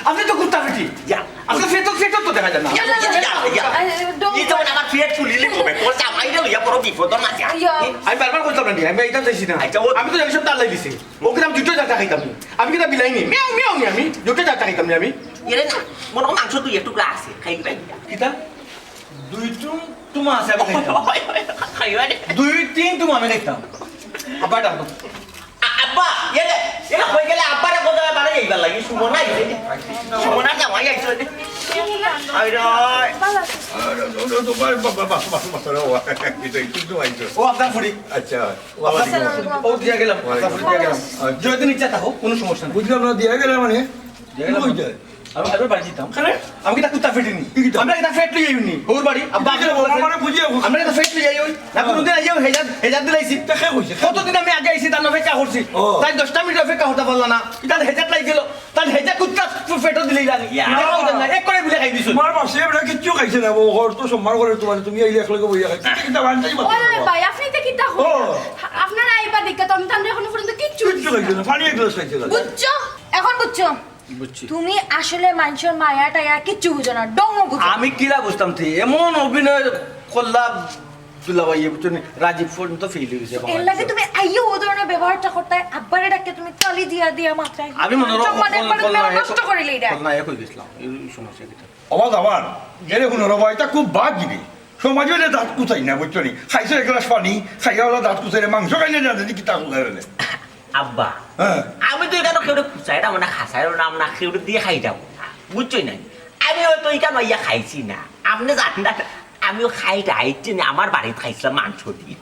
আপনি তো কুত্তা পিটি। যা। আপনি ফেটো, ফেটো তো দেখা যায় না। যা, যা, যা, যা, যা। আরে, don't এই তো আমার পেট ফুলিলে কবে? তোর জামাইরে লইয়া বড় বিপদ মাঝে। ইয়া। আমি বারবার কইতাম না, আমি এটা চাইছি না। আচ্ছা, ও আমি তো জানি সব তার লাগি দিছে। ও কিনা দুটো চারটা খাইতাম না। আমি কিনা বিলাইনি। মিয়াও, মিয়াও নি আমি। দুটো চারটা খাইতাম না আমি। এরে না, মনে হয় মাংস দুই এক টুকরা আছে। খাই দিবাই। কিতা? দুই টুম টুমা আছে আমি খাইতাম। খাইবা রে। দুই তিন টুমা আমি খাইতাম। আবার ডাকো। আ-, আ-, আব্বা, এরে, এরে কই গেলে? আব্বারে কোথায় বাড়ি এইবার লাগি? সুমনা আইছে। সুমনা জামাই আইছে। আই রে। বাবা, বাবা, বাবা, বাবা, ও, এটা কিন্তু আইছে। ও আপনার ফুড়ি। আচ্ছা, ও আবার আচ্ছা, ও দিয়া গেলাম, আপনার ফুড়ি দিয়া গেলাম। আচ্ছা। যদি ইচ্ছা থাকো, কোনো সমস্যা নেই। বুঝলাম না, দিয়া গেলাম মানে? দিয়া গেলাম। কই যায়? আমি, আমি বাড়ি দিতাম। কেনে? আমি কিতা কুত্তা ফেটিনি? কি কিতা? আমরা কিতা ফেট লই আইনি? ওর বাড়ি? আব্বা, কি কিতা? আমার মানে বুঝিয়ে বলছি। আমরা কিতা ফেট লই আই ওই? না, কোনোদিন আইও, হেজাত, হেজাত দিলাইছি। তা কে কইছে? কতদিন আমি আগে আইছি, তার অপেক্ষা করছি। ও। তাই দশটা মিনিট অপেক্ষা করতে পারলা না। তার হেজাত লাগি গেল। তার হেজাত কুত্তা ফেটো দিলে ইলানি। ইয়া। এটা খাওয়া যায় না। এক করে বিলে খাই দিছো। তোমার বাসে আমরা কিচ্ছু খাইছে না, ও ঘর তো সম্মান করে তোমার, তুমি আইলে এক লগে বইয়া খাইছো। কিতা বানতেই ও পারছো না। ভাই, আপনি তো কিতা ও। হন? আপনারা আইবা দেখে তো আমি তানরে এখনো পর্যন্ত কিচ্ছু কিচ্ছু খাইছে না, পানি এক গ্লাস খাইছে না। বুঝছো? এখন বুঝছো? বুঝছি। তুমি আসলে মানুষের মায়া টায়া কিচ্ছু বুঝো না, ডঙ্গ বুঝো। আমি কিলা বুঝতাম তুই? এমন অভিনয় করলা দুলাভাই, বুঝছো নি? রাজীব পর্যন্ত ফেল হয়ে গেছে। এর লাগে তুমি আইও ও ধরনের ব্যবহারটা করতে, আব্বারে ডাকে তুমি তালি দিয়া দিয়া মাথায়। আমি মনে হয় সম্মান একবারে খলনায়ক, নষ্ট করে লইরা। খলনায়ক হয়ে গেছিলাম এই সমস্যা কিতা। আওয়াজ আমার, এরে হুনো রে ভাই, এটা খুব বাদ দিবে। সমাজে এরে দাঁত কুচাই না, বুঝছো নি? খাইছো এক গ্লাস পানি, খাইয়া ওলা দাঁত কুচাই না, মাংস খাইলে না, যদি কিতা কুচাই না। আব্বা, হ্যাঁ। আমি তো এখানে কেউ কুচাই না, মানে খাসাই না, আমরা কেউ দিয়ে খাই যাবো না, বুঝছো না? আমি হয়তো এখানে ইয়া খাইছি না, আপনি জানেন না, আমিও খাই রাইছি না, আমার বাড়িতে খাইছিলাম মাংস দিয়ে,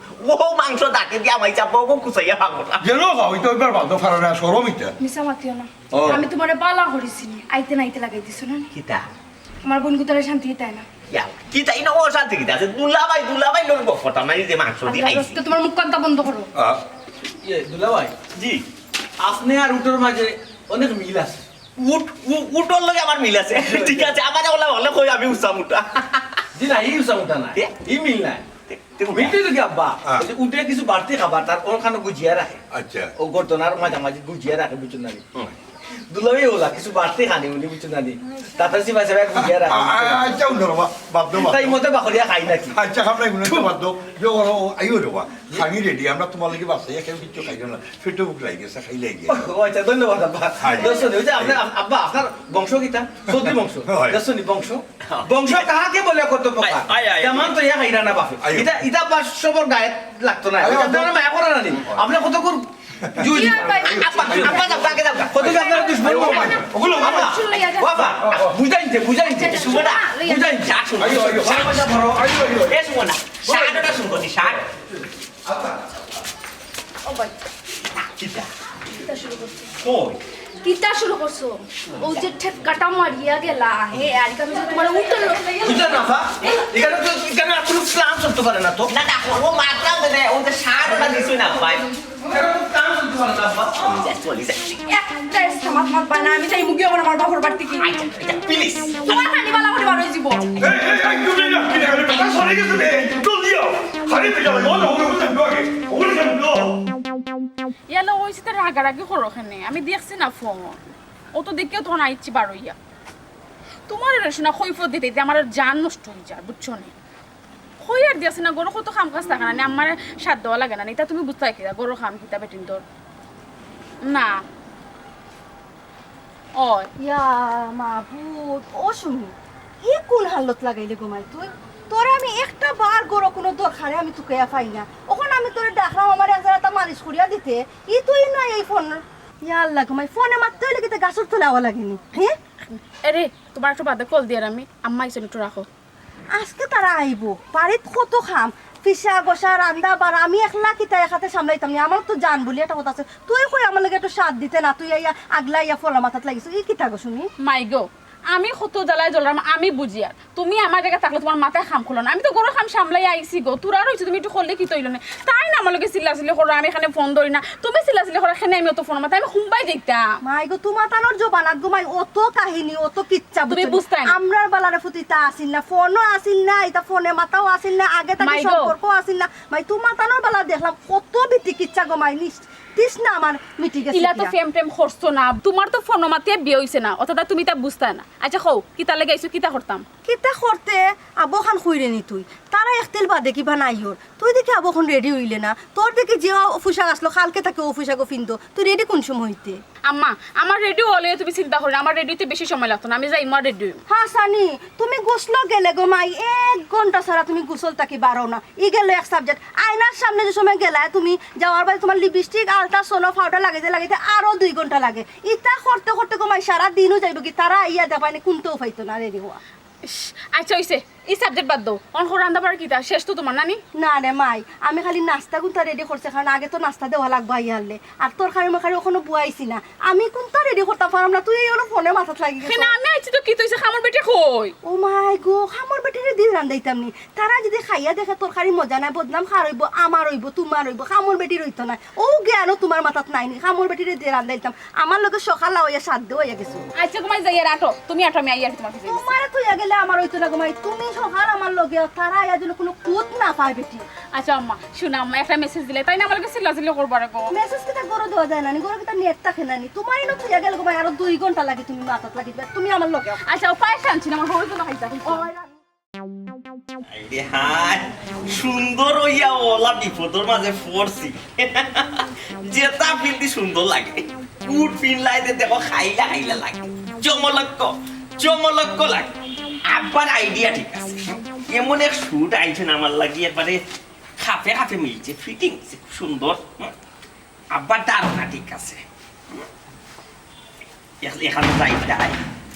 ও মাংস দাঁতে দিয়ে আমার চাপা, ও কুচাইয়া ভাঙবো না। যেন খাও, এটা ওইবার বাদ দাও, ফারা না, সরম এটা। মিছা মাতিও না। ও। আমি তোমারে বালা করেছি নি, আইতে না আইতে লাগাই দিছো না? কিতা? আমার বোন গুতারে শান্তি দিতায় না। ইয়া, কিতা ইনো অশান্তি কিতা আছে? দুলাভাই, দুলাভাই লোক বফটা মানে যে মাংস দিয়ে আল্লাহ খাইছি। রাস্তা তোমার মুখ কান্তা বন্ধ করো। আহ, ইয়ে, দুলাভাই, জি। আপনি আর উটোর মাঝে অনেক মিল আছে। উট, উ-, উটোর লগে আমার মিল আছে। ঠিক আছে, আমার ওলা হলে কই আমি উসাম উটা। জি না, এই উসাম উটা না। এ? এই মিল নাই। তে-, তে উটা। মিলটা তো কি আব্বা? হ্যাঁ। ওই যে উঠে কিছু বাড়তি খাবার, তার ওখানে গুজিয়া রাখে। আচ্ছা। ও গর্দনার মাঝামাঝি গুজিয়া রাখে, বুঝছো না নি? হুম। দুলাভাই ওলা, কিছু বাড়তি খানি উনি, বুঝছো না নি? তাতে সিবা সিবা গুজিয়া রাখে। আ-, আ-, আচ্ছা, উঠো বাবা, বাদ দাও, বাদ তাই দাও। মতে বাখরিয়া খাই নাকি? আচ্ছা, খাম নাই, উনি তো বাদ দাও। যে ওরা, ও, আইও রে বাবা, খানি রেডি, আমরা তোমার লাগি বাসাইয়া কেউ কিচ্ছু খাইও না। পেটো ভুক লাগি গেছে, খাইলে গিয়া। ও আচ্ছা, ধন্যবাদ আব্বা। আচ্ছা। দর্শন, ওই যে আপনি, আব-, আব্বা, আপনার বংশ কিতা? চৌধুরী বংশ। হয়। দর্শনী বংশ। বংশ কাহাকে বলে কত প্রকার? আয়, আয়, আয়। তেমন তো ইয়া খাইরা না বাপে। আয়। ইটা, ইটা আব্বা সবর গায়ে লাগতো না। আয়, ইটা আয়। আপনার মায়া করে না নি? আপনি কত কর-, জুই কি দিন। আর ভাই? আব্বা, আব্বা, যাও, আগে যাও। কত কি আপনার দুশমন? আয়, আয়। ওগুলো আব্বা, শুনলে ইয়া যাও। বাবা, বুঝাইন যে, বুঝাইন যে। আচ্ছা, শুনো না, শুনো না, লইয়া বুঝাইন, যাও। যা শুনো। আইও, আইও, আইও, আইও। এ শুনো না। শার্টটা শুনো নি, শার্ট। ও ভাই, কিতা? কিতা শুরু করছো? কই? কিতা শুরু করছো? ও যে ঠেক্কাটা মারিয়া গেলা, হে, আর এখানে যে তোমার উঠে লোক নাই। বুঝলে না, আপা? এখানে তো, এখানে আর কোনো প্ল্যান চলতে পারে না তো। না, না, ও মাত্রা ওদের, ওদের শার্ট ওটা দিছই না, ভাই। এখানে তো প্ল্যান চলতে পারে না, আপা। চলি যাচ্ছি। একটা ইস্তেমাত মাত বানা, আমি যাই মুখে আমার, আমার বাপর বাড়ি থেকে। আচ্ছা, আচ্ছা, প্লিজ। তোমার খালি বালা করে বার হয়ে যাবো। এই, এই, এই, তুমি না, কি দেখলে? বেটা সরে গেছে রে। জলদি আও। আরে, তুই যাবে, ওগুলো, ওগুলো, ওগুলো, ওগুলো, ওগুলো। ইয়ালো, ওই সাথে রাগারাগি করো কেনে? আমি দেখছি না ফোন। ও তো দেখিও তখন আইছি বারইয়া। তোমার রে শোনা কৈফত দিতে দিতে আমার জান নষ্ট হয়ে যায়, বুঝছো নি? কই আর দিয়াছি না, গরো কত কাম কাজ থাকে না নি, আমার সাথ দেওয়া লাগে না নি, তা তুমি বুঝতে কিতা, গরো কাম কিতা বেটিন তোর? না। ওই। ইয়া মাবুদ, ও শুনি, ই কোন হালত লাগাইলে গো মাই তুই? তোরে আমি একটা বার গরো কোনো দরকারে আমি তুকাইয়া পাই না। অখন আমি তোরে ডাকলাম আমার এক জাগাত মালিশ করিয়া দিতে, ই তুই না এই ফোন। ইয়া আল্লাহ গো মাই, ফোনে মাততে হইলে কিতা গাছর তলে আওয়া লাগেনি? হ্যাঁ? এরে, তোমার একটু বাদে কল দিয়ার আমি, আম্মা আইসন, একটু রাখো। আজকে তারা আইবো, বাড়িত কত কাম, ফিসা, গোসা, রান্দা, বাড়া, আমি একলা কিতা একাতে সামলাইতাম নি, আমার তো জান বুলি একটা কথা আছে, তুই কই আমার লগে একটু সাথ দিতে না, তুই আইয়া আগলা আইয়া ফোলা মাথাত লাগিস, ই কিতা গো শুনি? মাই গো, আমি কত জ্বালায় জ্বলরাম, আমি বুঝিয়ার, তুমি আমার জাগাত থাকলে তোমার মাথায় কাম করলো না, আমি তো গরো কাম সামলাই আইছি গো, তোরা রইছে, তুমি একটু করলে কিতা অইলো না, তাইন আমার লগে চিল্লাচিল্লি করো, আমি এখানে ফোন ধরি না, তুমি চিল্লাচিল্লি করো, এখানে আমি অত ফোন মাথায়, আমি হুম্বাই যাইতাম। মাই গো, তোমার তানোর জবানাত গো মাই, অত কাহিনী, অত কিচ্ছা তুমি বুঝছো নি? বুঝতায় না। আমরার বালারে ফুতিতা আসিল না, ফোনও আসিল না, ইতা ফোনে মাতাও আসিল না, আগে থাকি মাই গো। সম্পর্ক আসিল না। মাই, তোমার তানোর বালা দেখলাম, কত বিতি কিচ্ছা গো মাই, নিস-, তৃষ্ণা আমার মিটি গেছে ইলা তো গিয়া। প্রেম প্রেম করছো না, তোমার তো ফোন মাতে বিয়ে হইছে না, অতটা তুমি তা বুঝতায় না। আচ্ছা কও, কিতা লেগে আইছো, কিতা করতাম? কিতা করতে, আবো খান কইরে নি তুই? তারা একদিন বাদে কিবা নাই ওর। তুই দেখি আবো খান রেডি হইলে না, তোর দেখি যে পোশাক আসলো, কালকে তাকে ও পোশাকও ফিন্দো, তুই রেডি কোন সময় হইতে? আম্মা, আমার রেডি অইলে তুমি চিন্তা করো না, আমার রেডিতে বেশি সময় লাগতো না, আমি যাইমু আর রেডি অইমু। হাছানি, তুমি গোসলো গেলে গো মাই, এক ঘন্টা ছাড়া তুমি গোসল থাকি বারও না। ই গেল এক সাবজেক্ট। আয়নার সামনে যে সময় গেলায় তুমি, যাওয়ার বাদে তুমার লিপস্টিক, আলতা, সোনো, পাউডার লাগাইতে লাগাইতে আরো দুই ঘন্টা লাগে। ইতা করতে করতে গো মাই সারা দিনও যাইবো কি, তারা আইয়া দেখবায়নি কুন্তাউ পাইতো না রেডি অওয়া। ইস, আচ্ছা অইছে, ই সাবজেক্ট বাদ দেও। অখন রান্দা বাড়ার কিতা? শেষ তো তুমার নানি? না রে মাই, আমি খালি নাস্তা কুন্তা রেডি করছি, কারণ আগে তো নাস্তা দেওয়া লাগবো আইয়া হারলে। আর তরকারি মরকারি অখনো বুয়াইছি না, আমি কুন্তা রেডি করতাম পারলাম না, তুই এই অনো ফোনে মাথাত লাগি গেছস। কেনে আমি আইছি তো কিতা অইছে, কামর বেটি কই? ও মাই গো, কামর বেটিরে দি রান্দাইতাম নি? তারা যদি খাইয়া দেখে তরকারি মজা নাই, বদনাম কার অইবো? আমার অইবো, তুমার অইবো, কামর বেটির অইতো নায়। অউ জ্ঞানও তুমার মাথাত নাই নি, কামর বেটিরে দি রান্দাইতাম। আমার লগে সকাল অইয়া সাধ্য অইয়া গেছে। আচ্ছা, ঘুমাই যাই আর আটো। তুমি আটো, আমি আইয়ার তুমার কাছে। তুমারে থইয়া গেলে আমার অইতো না গো মাই। তুমি সকাল আমার লগে, তারা আইয়া যেন কুনু কুত না পায় বেটি। আচ্ছা আম্মা, শুনো আম্মা, একটা মেসেজ দিলে তাই না আমার লগে চিল্লাচিল্লি করবা রে গো। মেসেজ কিতা ঘরো দেওয়া যায় না নি? ঘরো কিতা নেট থাকে না নি? তুমারে ইনো থইয়া গেলে গো মাই, আরো দুই ঘন্টা লাগে তুমি মাথাত লাগি দিবা। তুমি আমার লগে আও। আচ্ছা, ও পায়েস আনছি না, আমার হয়ে তো না খাইতা। আরে হায়, সুন্দর অইয়া অলা বিপদর মাঝে পড়ছি। যেতা পিন্দি সুন্দর লাগে। কুট পিনলাইতে দেখো খাইলা খাইলা লাগে। চমলক্ক, চমলক্ক লাগে। আব্বার আইডিয়া ঠিক আছে। এমন এক সুট আনছইন আমার লাগি, একবারে খাপে খাপে মিলছে, ফিটিং খুব সুন্দর। হুম। আব্বার ধারণা ঠিক আছে। এখ-, এখানো যাইতায়,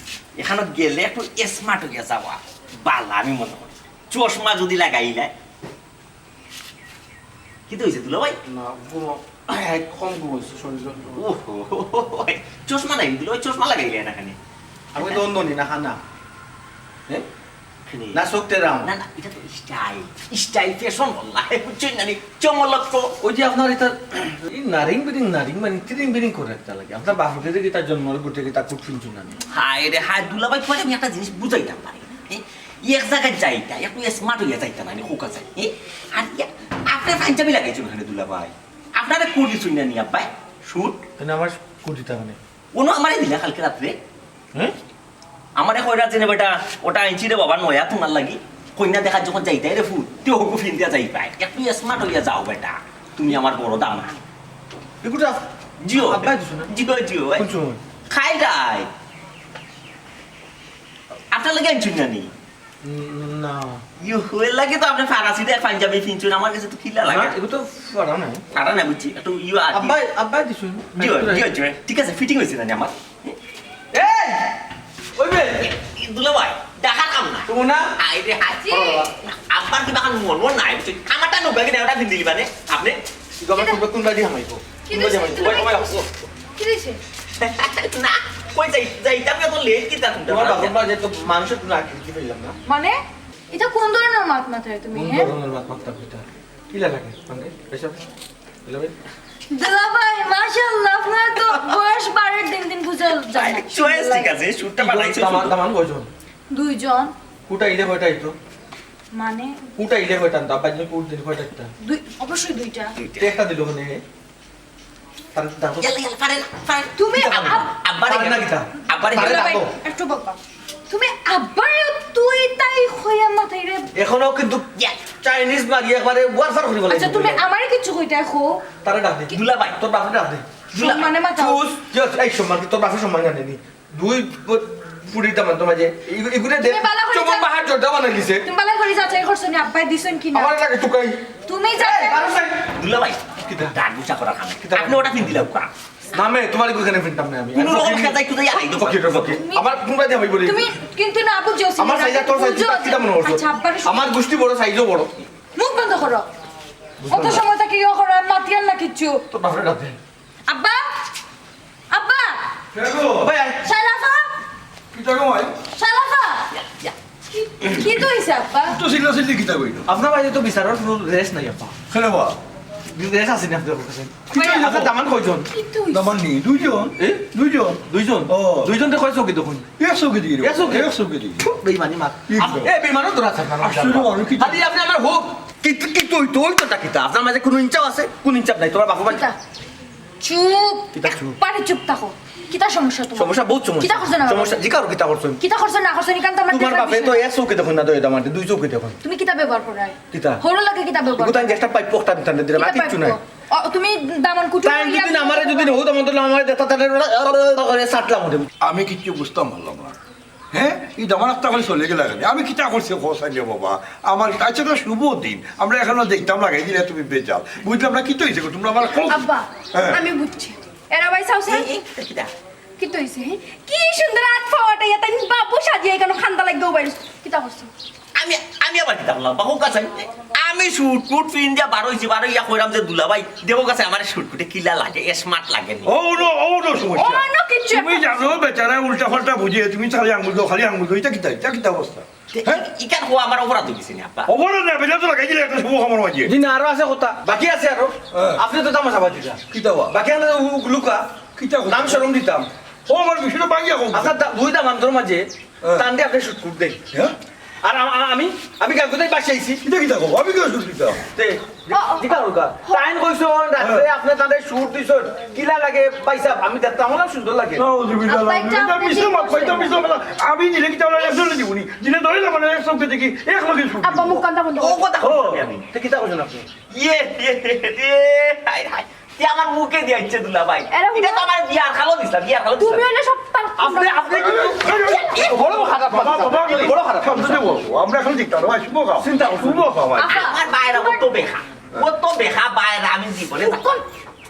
এখানো গেলে একটু স্মার্ট অইয়া যাওয়া বালা আমি মনে করি। চশমা যদি লাগাইলায়, কিতা অইছে দুলাভাই? না, ঘুমো-, এক কম ঘুম অইছে, শরীর যন্ত্রণা। ওহো, চশমা নাই দুলাভাই, চশমা লাগাইলায় না কেনে? আমি তো অন্ধ নি, না কানা। হ্যাঁ? না, চোখ টেরাম। না, না, ইটা তো স্টাইল। স্টাইল, ফ্যাশন বললা। বুঝছইন না নি? চমলক্ক। ওই যে আপনার ইটা, এই নারিং বিরিং, নারিং মানে তিরিং বিরিং করে একটা লাগে। আপনার বাপরে কিতা জন্মর গুটে কিতা কুট ফিনছইন না নি? হায় রে হায়, দুলাভাই, তোমারে আমি একটা জিনিস বুঝাইতাম পারি না। এ, এক জাগাত যাইতা, একটু স্মার্ট অইয়া যাইতা না নি, খোকা যাই। এ, আর ইয়া, আপনে পাঞ্জাবি লাগাইছইন কেনে দুলাভাই? আপনারে কুট দিছইন না নি আব্বায়? সুট? কেনে আমার কুট দিতা কেনে? অনো আমারে দিলা কালকে রাত্রে। হ্যাঁ? আমারে কইরা যে বেটা, ওটা আনছি রে বাবা, নয়া তোমার লাগি। কইনা দেখাত যখন যাইতায় রে ফুত, তে হগু ফিন্দিয়া যাইবায়। একটু স্মার্ট অইয়া যাও বেটা, তুমি আমার বড় দামান্দ। এগুটা জিও। আব্বায় দিছো না? জিও, জিও, ভাই। কোন সময়? খাই যাই। আপনার লাগি আনছইন না নি? উম, না। ইয়ো, এর লাগি তো আপনে ফারাসিতে পাঞ্জাবি ফিনছইন, আমার কাছে তো কিলা লাগে। না, এগু তো ফারা নাই। ফারা না বুঝছি, একটু ইয়ো আর কি। আব্বায়, আব্বায় দিছইন। জিও, জিও, জিও। ঠিক আছে, ফিটিং অইছে না নি আমার? এই! ওই বে! এই, দুলাভাই, দেখার কাম না। তুমি না? আই রে, হাসি। ও বাবা। আব্বার কিবা খান মন, মন নাই, বুঝছো? আমারটা নৌকা কিনা ওটা দিন দিলি মানে, আপনে? ইগু আবার কোন, কোন বাদি হামাইবো? কি কোন বাদি দিছে? হামাইবো? ওই, ওই, ওই। কি দিছে? না, কই যাই, যাইতাম না তো লেট কিতা কোনটা? তোমার বাপর বাড়ি তো মানুষের কোনো আকৃতি পেলাম না। মানে? ইটা কোন ধরনের মাত মাতায় তুমি, কোন হ্যাঁ? ধরনের মাত মাততাম ইটা? কিলা লাগে? মানে, এসব? দুলাভাই, মাশাআল্লাহ, আপনার তো বয়স বাড়ের দিন দিন বুঝা যায় না। চয়েস ঠিক আছে, সুটটা বানাইছো দামান, সুন্দর। দামান কয়জন? দুইজন। কুট আইলে কয়টা আইতো? মানে? কুট আইলে কয়টা আনতো? আব্বা যদি কুট দিলে কয়টা আনতো? দুই, অবশ্যই দুইটা। দুইটা। তে একটা দিল মানে, তার, তার ইয়াল্লা, ইয়াল্লা, পারে না, পারে না। তুমি কিতা পারে না? আব-, আব্বারে পারে না কিতা? আব্বারে পারে না দুলাভাই, তো। একটু বাবা। তুমি আব্বারে তুই তাই কইয়া মাতাইরে। এখনো কিন্তু ইয়া। চাইনিজ মারি একবারে ওয়ারফেয়ার করি বলে আচ্ছা, তুমি এগুলো। আমারে কিচ্ছু কইতায় কও। তারে ডাক দে। দুলাভাই। তোর বাপরে ডাক দে। দুলা-, সম্মানে মাতাও। চুজ। ইয়া, এই সম্মান কি তোর বাপের সম্মান জানে নি? দুই ব-, পুরি দামান তোমার যে, এই, এগুলো দে। তুমি বালা করে চমন যা-, বাহার জর্দা বানাই দিছে। তুমি বালা করে যাচাই করছো নি আব্বায় দিছইন কি না? আমার লাগে তুকাই। তুমি যাচাই এই, বারো সাইড। দুলাভাই, কিতা? ডাক বুঝা করা খান। কিতা? আপনে ওটা ফিন দিলাও কা? নামে তোমার এখানে ফিনতাম না আমি। কোনো রকম ফকির। খেতাই খুদাই আলাই তো। ফকির, ফকির। তুমি আমার কোন বাদে আমি বলি? তুমি কিন্তু না বুঝছো, আমার না সাইজ আর তোর সাইজ বুঝছো। কিতা মনে করছো? আচ্ছা, আব্বার আমার গোষ্ঠী বড়, সাইজও বড়। মুখ বন্ধ করো। বুঝলাম অত না। সময় থাকি ইয়ে করো, আমি মাতিয়ার না কিচ্ছু। তোর বাপরে ডাক দে। আব্বা! আব্বা! কে গো? ভাই, আয়। শালাফা! কিতা গো ভাই? শালাফা! কি, কিতা অইছে আব্বা? তো চিল্লা চিল্লি কিতা কইলো? আপনার বাড়িতে তো বিচারর কোনো রেশ নাই আব্বা। কেনে বা? রেশ আছে না আপনার কাছে? কিতা অইলো? আপনার দামান কয়জন? কিতা অইছে? দামান নি, দুইজন। এ? দুইজন। দুইজন? ও। দুইজন তো কয় চউখে দেখইন? এক চউখে দেখি রে। এক চউখে? এক চউখে দেখি। বেইমানি মাত। কি আপ-, কয়? এ, বেইমানও তো রাখা না, আশ্চর্য মানুষ, কিতা? আরে আপনে আমার হোক। কিতা, কিতা অইতো, অইতোটা কিতা? আপনার মাঝে কোনো ইনসাফ আছে? কোন ইনসাফ নাই? তোমার বাপর বাড়ি কিতা? চুপ। কিতা চুপ? একবারে চুপ থাকো। কিতা সমস্যা তোমার? সমস্যা, বহুত সমস্যা। কিতা করছো না সমস্যা, করছো? জিকাও কিতা করছো? কিতা করছো না করছো, ইখান তো আমার তোমার দেখার বাপে বিষয় তো না। এক চউখে দেখইন না, তো এটা আমার দুই চউখে দেখইন। তুমি কিতা ব্যবহার করো? কিতা? হরর লগে কিতা ব্যবহার করো? কোথায় গেছটা পাইপ পকটা দিতাম না, দিলাম, কিতা আর কিচ্ছু পাইপ নাই। পক? ও, তুমি দামান কুটু তাই যদি না আমারে যদি হতো, আমাদের আমারে দেখতা, তাহলে ওরা করে সাটলাম ওদের। আমি কিচ্ছু বুঝতাম পারলাম না। হ্যাঁ, এই দামান একটা করে চলে গেলা কেনে? আমি কিতা করছি, কও চাইলে বাবা? আমার আচ্ছা, তো শুভ দিন, আমরা এখানে দেখতাম লাগাই দিলে তুমি বেজাল। বুঝলাম না, কিতা হইছে গো? তোমরা আমার কও। আব্বা, হ্যাঁ। আমি বুঝছি। এরা ভাই চাও চাও। এই, এই, কিতা? কিতা হইছে, হ্যাঁ? কি সুন্দর আত পাওয়াটা, ইয়া তাই বাবু সাজিয়ে এখানে খান্দা লাগিয়ে উবাই রইছে। কিতা করছো? আমি, আমি আবার কিতা করলাম? বাহু কাছে আমি, আমি শুট টুট ফিন দিয়া বার হইছি, বার হইয়া কইরাম যে, "দুলাভাই, দেখো কাছে আমার শুট টুটে কিলা লাগে, স্মার্ট লাগে নি?" ও নো, ও নো সমস্যা। ও নো কিচ্ছু তুমি একটা জানো, বেচারা উল্টা পাল্টা বুঝে, তুমি খালি আঙ্গুল দাও, খালি আঙ্গুল দাও, এটা কিতা, এটা কিতা অবস্থা? তে হ্যাঁ? ই-, ইকার হো আমার অপরাধ হইছে নি, আব্বা? অপরাধ না, বেটা তো লাগাই দিলে একটা শুভ খবর মাঝে। জি না, আরো আছে কথা, বাকি আছে আরো। হ্যাঁ। আপনি তো তামাশা বাদ দিলা। কিতা বা? বাকি আমরা উ-, লুকা, কিতা কথা? নাম শরম দিতাম। ও আমার বিষয়টা বাঙ্গিয়া কম। আচ্ছা, দা-, দুই দাম আন্তর মাঝে, হ্যাঁ। তান দিয়ে আপনি শুট করুন দেন। হ্যাঁ? আর আ-, আ-, আমি, আমি গান কোথায় বাসাইছি? কিতা কিতা কও? আমি কেন শুট দিতাম? তে, ও, ও। দিবা রুকা। তাইন কইছো, রাত্রে হ্যাঁ। আপনি তাদের শুট দিছন। কিলা লাগে, ভাই সাহেব? আমি দেখতাম, আমার সুন্দর লাগে। নাউজুবিল্লাহ, আব্বা, এটা নাউজুবিল্লাহ। আপনি এটা ঠিক মিছা মাত, করছেন। এটা মিছা মাত। আমি দিলে কিতা ওরা একজনে দিবনি? দিলে ধরে না, মানে, এক চোখে দেখি, এক লগে শুট আব্বা, দিব। মুখ কান্তা বন্ধ ও করো। কথা ও। কইছি আমি। তে কিতা কইছেন আপনি? ইয়ে, ইয়ে, ইয়ে, হায়, হায়। তে আমার মুখে দিয়া ইচ্ছে দুলা ভাই। এরা এটা তো হুনো। আমার বিয়ার খালো দিছলা, বিয়ার খালো তুমি দিছলা। হইলে সব তার আপনি, আপনি কিন্তু বড় খারাপ বাবা, কথা। বাবা, বড় খারাপ। শান্ত হও, আমরা এখন দেখতাম, ভাই, শুভ খাও। চিন্তা করো। শুভ খাও, ভাই। আহা, আমার বাইরে কত বেখা। কত বেখা বাইরে আমি জীবনে চুপ কর।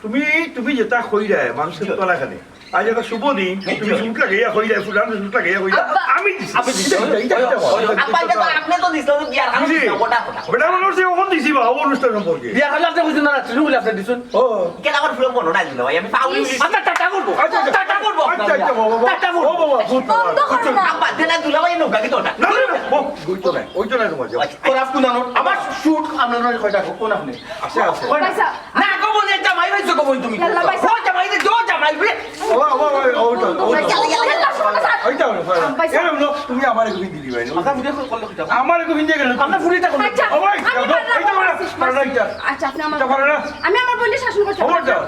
তুমি, তুমি যেটা কইরায়, মানুষের জি। তলা খানে। আজ একটা শুভ দিন, তুমি জি। শুট লাগাইয়া কইরায়, ফুলান শুট লাগাইয়া কইরায়। আব্বা। আমি দিছি। আপনি দিছি। এটা, এটা, এটা, ওই, ওই, এটা, আব্বা, এটা তো এটা, আপনি তো দিছলা, বিয়ার খালো জি। দিছলা, ওটা, ওটা। বেটা, মনে হচ্ছে ওখান দিছি বা, ও অনুষ্ঠান সম্পর্কে। বিয়ার খালো আপনি কইছেন না, রাত্রে বলে আপনি দিছেন। ও। কেন আমার ফুলে মনে নাই দিল ভাই, আমি পাউলি ইস। আচ্ছা, টাটা করবো। আচ্ছা, আচ্ছা। টাটা করবো আচ্ছা, আপনার আচ্ছা, বিয়ার। বাবা, বাবা। টাটা করবো। ও বাবা, ভূত বাবা। বন্ধ করো না। আব্বা, দেনা দুলা ভাই নৌকা কি তোটা? না, না, না, ও, ওই তো না, ওই তো না তোমার জবাব। আচ্ছা। করাপ কোন আনো? আমার শুট আপনার কয়টা কোন আপনি? আচ্ছা, আচ্ছা। কয় না? পয়সা। না, গো বোন, এটা মাই হইছে গো বোন তুমি। লাল্লা পয়সা। ও জামাই রে, ও জামাই রে। ও, ও, ও, ওই তো, ওই তো। ইয়াল্লা, ইয়াল্লা, ইয়াল্লা, শোনো না, স্যার। ওই তো, ওই তো। পয়সা। এরম লোক, তুমি আমার একটু হিন্দি দিবাই না? আচ্ছা, ভিডিও কল করলে কিতা? আমার একটু হিন্দি গেল। আমরা ফুরিটা করলে। আচ্ছা, ও ভাই, আমি এই তো, পারলাম, এই তো, পারলাম। পারলাম, পারলাম, এটা। আচ্ছা, আপনি আমার এটা পারো না? আমি আমার বোনকে শাসন করতে আমি পারবো। ওটা।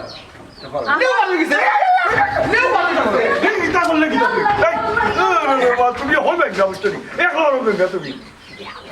এটা পারো না। আমি নিউ পারো গেছে। নিউ পারো গেছে। এই, এটা করলে কি তুমি? এই, আরে বাবা, তুমি হইবে না, বুঝছো নি? এক নম্বর হইবে না তুমি।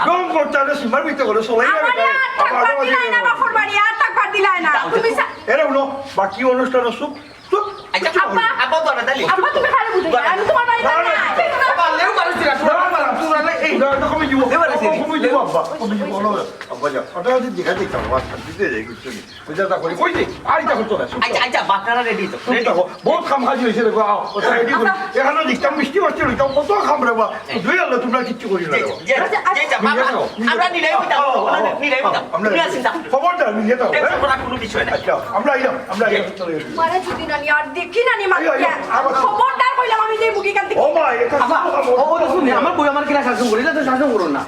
রং করতে আরে সীমার ভিতরে করে সলাই না আমারে বেটা। আর তাকবার আবার দিলাই না, আবার বাপর বাড়ি, আর তাকবার দিলাই না। তুমি সা- এরা হলো বাকি অনুষ্ঠান চুপ, চুপ, আচ্ছা, চুপ। আব্বা, আব্বা, বলো, তাহলে। আব্বা, তুমি খালি বুঝো না, আমি তোমার বাড়ি না, না, না। না। আব্বা, লেও পারো, তুই রাখো। না, না, না, তুই রাখলে এই। না, না, কমে দিব। লেও পারো, কমে দিব, আব্বা, কমে দিব, বলো, আব্বা, যা। ওটা যদি দেখা দিতাম, আমার শান্তিতে যাই, বুঝছো নি? বুঝা তা করি, কই রে? আইতা করতো না, চুপ আচ্ছা, থাকো। আচ্ছা, বাপনারা রেডি তো। চুপ থাকো। বহুত খামখাজি হইছে রে, আও, ওটা রেডি করি। আচ্ছা। এখানে দেখতাম মিষ্টি মাস্টি লইতাম, কত খাম রে বা। দুই আল্লাহ, তোমরা কিচ্ছু করি না রে বা। জি, জি, জি, জি, বাবা, নিয়ে যাও, নিয়ে আমরা যাও। নিলাই হইতাম। আও, আও, আও, নিলাই হইতাম। আমরা তুমি আসি যাও। খবরদার, নিয়ে যাও, টেনশন হ্যাঁ? করার কোনো বিষয় নাই। আচ্ছা, আমরা আইলাম, আমরা আইলাম, চলে যাই। মারে যদি নানি আর দেখি নানি আইও, আইও, মাতিয়া। আবার। খবরদার কইলাম আমি যে মুখে কান থেকে। ও মা, এটা আব্বা, শুভ খবর। ও, ও, শুনি, আমার বউ আমার কিনা শাসন করি, এটা তো শাসন করো না।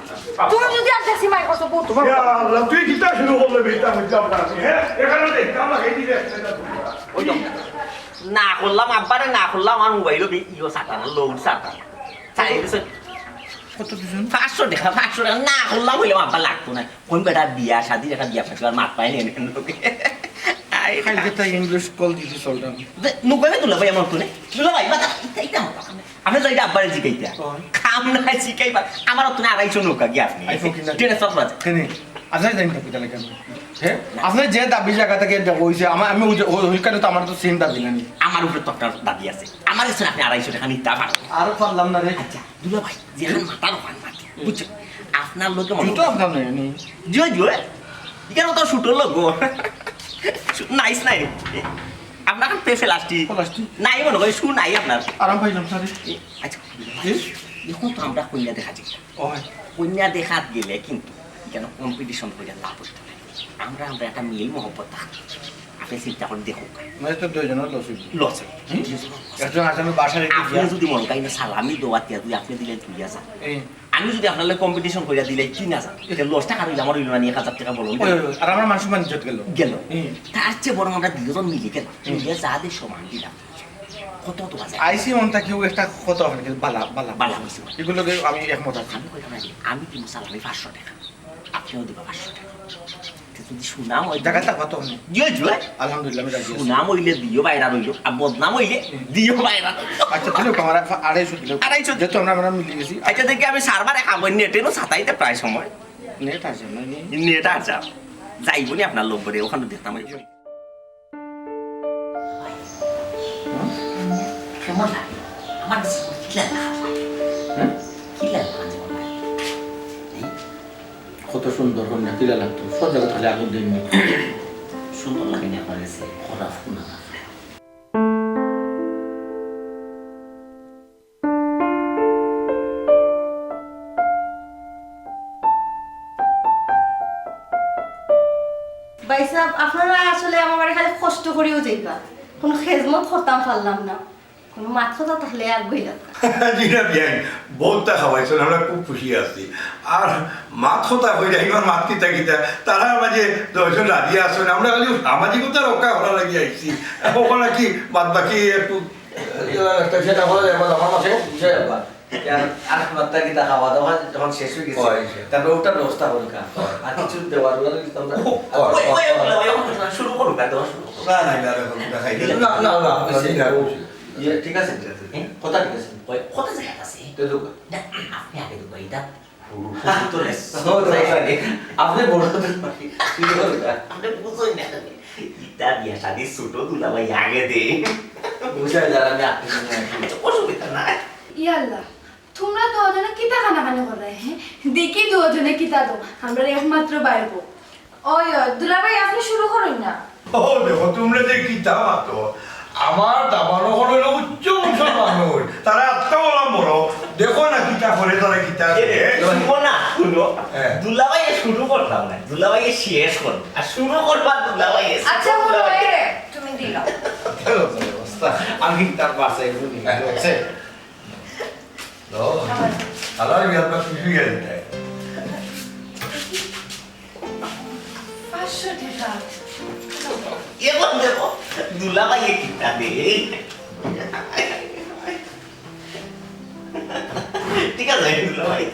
তুমি যদি আর দেশি মায়ের কথা বলতো। ইয়া আল্লাহ, তুই কিতা শুরু করলে বেটা, আমি বুঝলাম না। হ্যাঁ, এখানে দেখ, আমরা এই দিকে। ওই তো, না করলাম, আব্বারে না করলাম, আমার মোবাইলও বে-, ইয়ো সাতানা, লোড সাতানা। চাই দিছে। কত দিছেন? পাঁচশো টাকা, পাঁচশো টাকা না করলাম হইলে আব্বা লাগতো না। কোন বেটা বিয়া শাদি, একটা বিয়া শাদি আর মাত পায় না, এনে লোকে। আই, কালকে তাই ইংলিশ কল দিতে চললাম। দে, নৌকা দুলা ভাই আমার তো নেই। দুলা ভাই, বাতা, এটা, এটা আমার কথা না। আপনি যাইতে আব্বারে জিগাইতা। কোন? কাম নাই জিগাইবা। আমার তো না আড়াইশো নৌকা কি আপনি? আই ফকির না। ট্রেনে সব আছে। কেনে? আপনার জানি না কোথায় কেন? হ্যাঁ? আপনার যে দাবি জায়গা থেকে দেবো, ওই যে আমার, আমি ওই যে, ওই, ওইখানে তো আমার তো সেম দাবি নেই। আমার উপরে তো আপনার দাবি আছে। আমার কাছে আপনি আড়াইশো টাকা নিতে পারেন। আরো পারলাম না রে। আচ্ছা, দুলা ভাই, যেখানে মাথার ওখানে মাটি। বুঝছো? আপনার লোকে মনে জুতো আপনার নেই, নেই। জুয়ে, জুয়ে। এখানে তো শুটো লোক। নাইস নাই। আপনার কাছে পেছে লাস্টি। ও, লাস্টি। নাই মনে হয়, শু নাই আপনার। আরাম পাইলাম, স্যার। এ, আচ্ছা, এ? দেখুন তো আমরা কইনা দেখা যাই। ও ভাই। কইনা দেখাত গেলে কিন্তু এখানে কম্পিটিশন করে লাভ হইতো না। আমরা, আমরা একটা মিল মহব্বত থাকতো। আপনি চিন্তা করে দেখুন। মানে তো দুইজনের লস হইব। লস হইব। হুম? দুইজনের লস। একজন আসামি বাসা রেখে আপনি দিয়া। যদি মনে করেন সালামি দেওয়া তিয়া দুই আপনি দিলেন দুই হাজার। এই। আমি যদি আপনার লগে কম্পিটিশন করিয়া দিলে তিন হাজার, এই। তাহলে লসটা কার হইল? আমার হইল না, এক হাজার টাকা বলুন। ওই, ওই, ওই। আর আমার মান সম্মান ইজ্জত গেল। গেল। এই। তার চেয়ে বরং আমরা দুইজন মিলি গেলাম। এই। মিলিয়া যা দিয়ে সমান দিলাম। কত তো আছে? আইসি মন থাকি একটা কত হবে কি? বালা, বালা। বালা হইছে। এগুলোকে আমি একমত আছি। আমি কইলাম, আমি, আমি দিব সালামি পাঁচশো টাকা। আপনিও দিবা পাঁচশো টাকা। তে যদি সুনাম হয়, জায়গাটা কত হলো? জি, জি। আলহামদুলিল্লাহ, আমি রাজি আছি। সুনাম হইলে দিও বাইরা রইল, আর বদনাম হইলে হুম। দিও বাইরা রইল। আচ্ছা, দিলে কম, আর আড়াইশো দিলে। আড়াইশো। যেহেতু আমরা, আমরা মিলে গেছি। আচ্ছা, দেখি আমি সার্ভারে খাবো, নেটে নো সাতাইতে প্রায় সময়। নেট আছে, না, নেই? নেট আছে। যাইব নি আপনার লোক করে, ওখানে দেখতাম ওই। আমার লাগে, আমার কাছে কিলা লাগে। হুম? কিলা লাগে আমার? এই? কত সুন্দর কইন্যা, কিলা লাগতো। সব জায়গা খালি আগুন দিয়ে নিয়ে। সুন্দর লাগে না আপনার কাছে? খারাপ না। ভাইসাব, আপনারা আসলে আমার বাড়ি খালি কষ্ট করিও যাইবা, কোনো খেজমত করতাম পারলাম না, কোনো মাত কথা থাকলে আর গইলাম না। জি না বিয়াই, বহুতটা খাওয়াইছেন, আমরা খুব খুশি আছি। আর মাত কথা কইলে, এবার মাত কিতা কিতা, তারা মাঝে দশজন রাজি আছেন, আমরা খালি সামাজিকতা রক্ষা করা লাগি আইছি। ওখানে কি বাদ বাকি একটু, এ, একটা সেটা বলা যায়, বলা আমার মাঝে। জি, জি, আব্বা। আর, আর মাত্রা কিতা খাওয়া দাওয়া যখন শেষ হয়ে গেছে, হয়, জি। তারপরে ওটার ব্যবস্থা করুক। আর কিছু দেওয়ার ওয়ার কিন্তু আমরা ও, ওই, ওই, ওই, ওই, ওই, ওই, শুরু করুক, আর দেওয়া শুরু করুক। না, না, না, এখন ওটা খাই না। না, না, না, না, না, না, না। ইয়ে, ঠিক আছে, ঠিক আছে। হ্যাঁ? কথা ঠিক আছে। ওই, কথা জায়গা আছে। তো দোকান। না, আপনি আগে দোকান, এটা হুরু, হুরু তো লেস। ও, তো জায়গা নেই। আপনি বড় তো পারি। শুরু করুক। আপনি বুঝুন না। ইটা বিয়া শাদি ছোট দুলাভাই আগে দে। বুঝা যায়, আমি আপনি শুনে আসি। অসুবিধা নাই। ইয়াল্লা, তোমরা দুজনে কিতা কানাকানি কররায়, হে? দেখি দুজনে কিতা তো, আমরার একমাত্র ভাইবো। ওই, ওই, দুলাভাই, আপনি শুরু করুন না। ও, দেখো, তোমরা যে কিতা মাতো। আমার দামান অকল অইলো উচ্চ বংশর মানুষ। তারা আত্মা ওলা বড়। দেখো না কিতা করে, তারা কিতা এ রে, করে। শুনো না, শুনো। হ্যাঁ। দুলাভাই শুরু করলাম না, দুলাভাই শেষ করো। আর শুরু করবা দুলাভাই। আচ্ছা, হুনো, এ রে, তুমি দিলাও। আমি তার বাসায় বুঝি না, বুঝছে? লো, আবার। আবার বিয়ার পর কিছু গেল তাই। পাঁচশো টাকা। এবার দেখো, দুলাভাই কিতা দে। ঠিক আছে, দুলাভাই।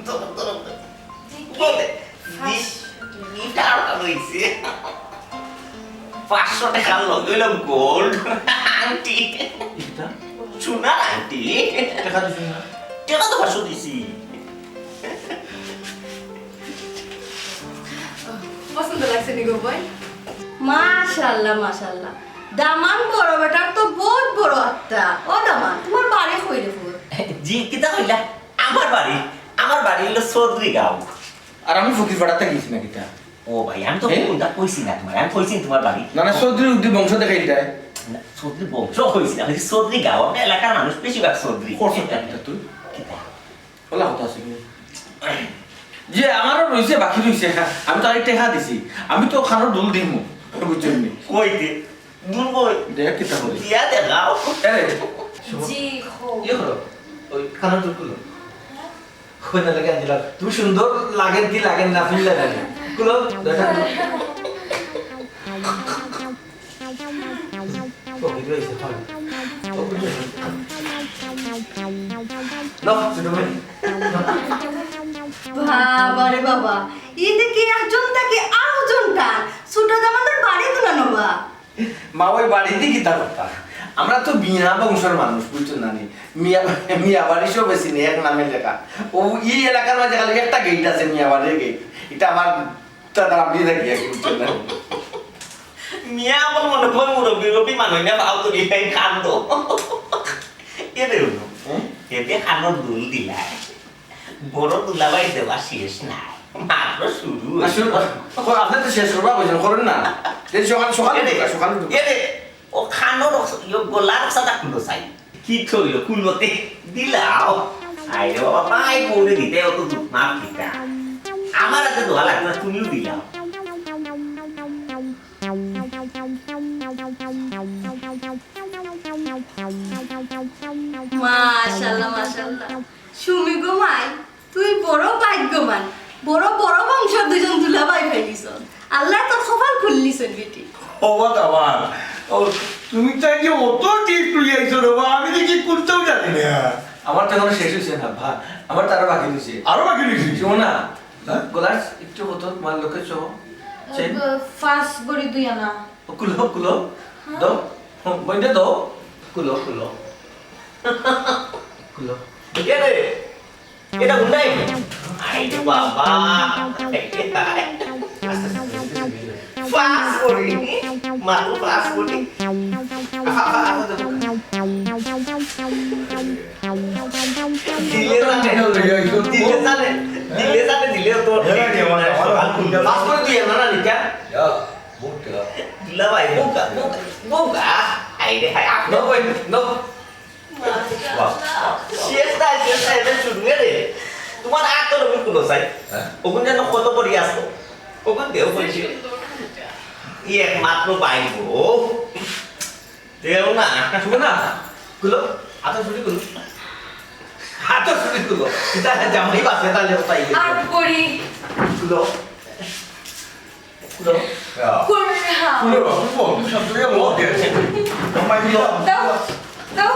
তো, তো, বলে, পাঁচশো টাকা। গিফট আর ভালো হইছে। পাঁচশো টাকার লগে হইল গোল্ড আংটি। ইটা? সোনার আংটি। টাকা দিছইন না? টাকা তো পাঁচশো দিছি। পছন্দ লাগছে নি গো বইন? মাশাআল্লাহ, মাশাআল্লাহ। দামান বড় বেটার তো বহুত বড় আত্মা। ও দামান, তোমার বাড়ি কই রে ফুত? জি, কিতা কইলা? আমার বাড়ি, আমার বাড়ি হইল চৌধুরী গাঁও। আর আমি ফকির পাড়াতে গেছি না কিতা? ও ভাই, আমি তো এ? কোনটা কইছি না তোমার, আমি কইছি তোমার বাড়ি। না, না, চৌধুরী উদ্দি বংশ দেখাই দেয়। না, চৌধুরী বংশ কইছি না, আমি চৌধুরী গাঁও, আমরা এলাকার মানুষ বেশিরভাগ চৌধুরী। করছো কিতা তুই? কিতা? ওলা কথা আছে কি? যে আমারও রইছে, বাকি রইছে, হ্যাঁ, আমি তো আরেক টাকা দিছি, আমি তো খানোর দুল দিমু, বুঝছেন নি? কইতে? দুল কই? দেখ কিতা করি। দিয়া দেখাও। আরে, জি, খো। ইয়ে করো, ওই খানোর দুল খুলো। কই না লাগে আনছিলাম। তুমি সুন্দর লাগেন কি লাগেন না, ফিল লাগে না। খুলো, দেখা খুলো। ও, ভিডিও হইছে, হয়। ও, ভিডিও হইছে। নাও, ছোট ভাই। বাবা রে বাবা, ই দেখি একজন থাকি আরোজন টান। ছোট দামান্দর বাড়ি কোনা নবা? মা, ওই বাড়িতে কিতা করতা? আমরা তো মিয়া বংশর মানুষ, বুঝছো না নি? মিয়া, মিয়া বাড়ি সব বেশি নেই, এক নামে লেখা। ও, এই এলাকার মাঝে খালি একটা গেট আছে, মিয়া বাড়ির গেট। এটা আমার দাদা, আপনি দেখি, বুঝছো না? মিয়া আমার মনে হয় মুরব্বী রব্বী মানুষ না, পাও তো দিলাই কান্দো। এ বেরোনো। হুম? এতে কানোর দুল দিলাই। বড় দুলাভাই দেওয়া শেষ নাই, মাত্র শুরু না, হইছে। শুরু, ও, আপনি তো শেষ করবা, বুঝলেন, করেন না। এই সকাল, সকালে এরে, ঢুকা, সকালে ঢুকা। এরে, ও খানোর রস-, ইয়ো গলার রসাটা খুলো চাই। কি থইল, খুলতে দিলাও। আয় রে বাবা, মাই বলে দিতে অত দুঃখ মাফ দিতা। আমার হাতে দোয়া লাগবে না, তুমিও দিলাও। মাশাআল্লাহ, মাশাআল্লাহ। সুমি গো মাই, তুই বড় ভাগ্যবান, বড় বড় বংশর দুইজন দুলাভাই পাইলিছস। আল্লায় তোর কপাল খুললিছইন বেটি। ও বাবা, ও, তুমি তাই যে অত টিপ তুলি আইছো রে বাবা, আমি দেখি কুন্তাও জানি না। আমার তো এখনো শেষ হইছে না, ভা-, আমার তো আরো বাকি রইছে। আরো বাকি রইছে? শোনো না, হ্যাঁ? গলার একটু হতো তোমার লোকের সহ। চেন? আহ, পাঁচ ভরি দুই আনা। ও, খুলো, খুলো। হ্যাঁ? দাও। হুম, বইটা দাও। খুলো, খুলো। খুলো। কে রে? এটা উল্টাই। আরে বাবা। পাঁচ ভরি। মাত্র পাঁচ ভরি। দিলে জানে, দিলে জানে, দিলে জানে, দিলে তো। পাস করে তুই না, না, নিকা? দুলা ভাই, বোকা, বোকা, বোকা। আই রে, হাই, আপ, নো, নো। শেষ নাই, শেষ নাই, এবার শুরু রে। তোমার আর তো রকম কোনো চাই। হ্যাঁ। ওখানে যেন কত করি আসতো। ওখান দেও করি। ই একমাত্র বাইব। দেও না। শুনো না। খুলো। হাতে ছুটি খুলো। হাতে ছুটি খুলো। এটা জামাই বাসে তাহলে তাই। আর করি। খুলো। খুলো। খুলো না। খুলো, খুলো, খুলো, সব তুই বল দে। আমায় দিল। দাও, দাও, দাও।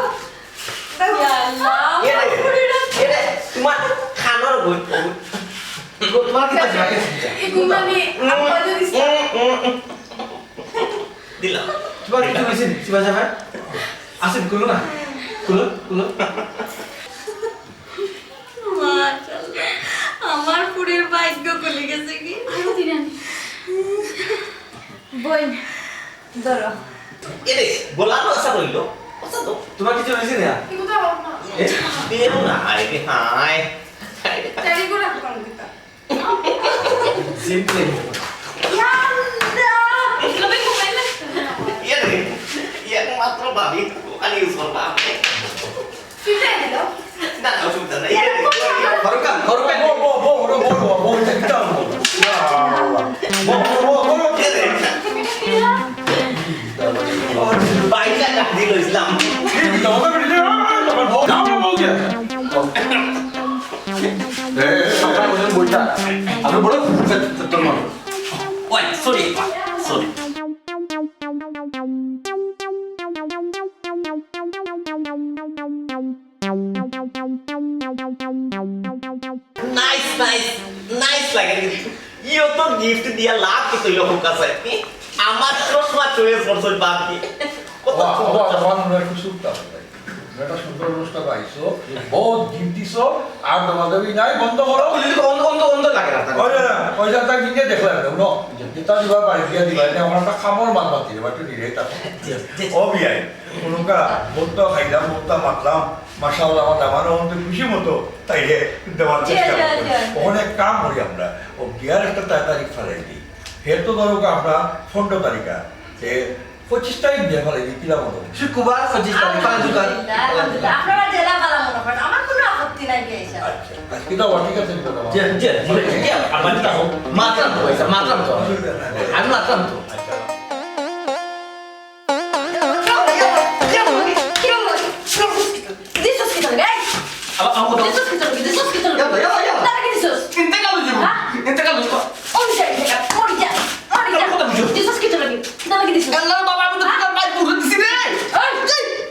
ইয়া আল্লাহ, এ রে, আমার পুরীরা। এ রে, তোমার খানোর গো। গো, তোমার কি আছে? এই ঘুমানি, আব্বা যদি দিলাম। তোমার কিছু হয়েছে নি? শিবা সাহেব? আসেন, খুলো না। খুলো, খুলো। মাশাআল্লাহ, আমার পুরীর ভাগ্য খুলে গেছে কি? আরো দিলেন। বই, ধরো। এরে, গোলাম আশা রইল। আচ্ছা তো। তোমার কিছু হয়েছে না? কিন্তু তো আমার মা। এ, দিও না, আয় রে, হায়। তাই করে রাখলাম দিতা। Simply। ইয়া আল্লাহ! এরে, একমাত্র ভাবি, খালি ইউজ করবা। ফিরে দিল। না, না, অসুবিধা নাই। এরকম না। ফারুক খান, ফারুক খান। বউ, বউ, বউ, বউ, বউ, বউ, বউ, এটা কি দাম বল? ইয়া আল্লাহ। বউ, বউ, বউ, বউ। এরে। বাইশটা কাটি দিল ইসলাম। কি দাম বল? দাম বল, বউ, কে? এ, এ, এ, বইটা। আপনি বড়, তোর মা। ওই, sorry, sorry। Nice, nice, nice লাগে কিন্তু। ইও তো gift দিয়া লাভ কি তৈল হোক আছে। আমার চশমা চয়েস করছই বাদ দি। কত বাহ, বাহ, বাহ, বাহ, একটু সুরটা। বেটা সুন্দর অনুষ্ঠান আইছো, বহুত gift দিছো, আর দমাদমি নাই, বন্ধ করো। অন্ধ, অন্ধ, অন্ধ লাগে না তার। ওই যে, ওই যে তার দিকে দেখলাম না, উনো, যেটা দিবা বাড়ি দিয়া দিবা, এটা আমার একটা খামর মাল মাতি, এবার একটু নিরে এটা। জি, জি। ও বিয়াই, উনুকা, বলতে খাইলাম, বলতে মাতলাম, মাশাআল্লাহ, আমার দামানো হতে খুশি মতো, তাই রে, দেওয়ার জি, চেষ্টা জি, করবো। জি। ওখানে এক কাম করি আমরা, ও বিয়ার একটা তাড়াতাড়ি ফালাই দিই। হে তো ধরো আমরা পনেরো তারিখ, এ, পঁচিশ তারিখ বিয়া ফালাই দিই, কিলা মতো? শুক্রবার পঁচিশ তারিখ, ফালাই দিই। আলহামদুলিল্লাহ, আলহামদুলিল্লাহ। আপনারা যেলা ভালা মনে করেন, আমার কোনো আপত্তি নাই বিয়া হিসাবে। আচ্ছা, আজকে তো আবার ঠিক আছে, ঠিক আছে। জি, জি, জি, জি, আমার ঠিক আছে। মাতলাম তো, পয়সা, মাতলাম তো। অসুবিধা নাই। আমি মাতলাম তো। আচ্ছা। দিছস কিতা লাগে? আবার, আবার কোথাও? দিছস কিতা লাগে? দিছস কিতা লাগে? ইয়াল্লা, ইয়াল্লা, ইয়াল্লা। তারা কি দিছস? ইন্তেকাল হয়ে যাবো। হ্যাঁ? ইন্তেকাল হয়ে যাবো। ওই যা, ইন্তেকাল, মরি যা, মরি যা। কথা বুঝো। দিছস কিতা লাগে? কিতা লাগে দিছস? আল্লাহ বাবা, আমি তো হ্যাঁ? তোর ভাই পুরো দিছি রে। ওই,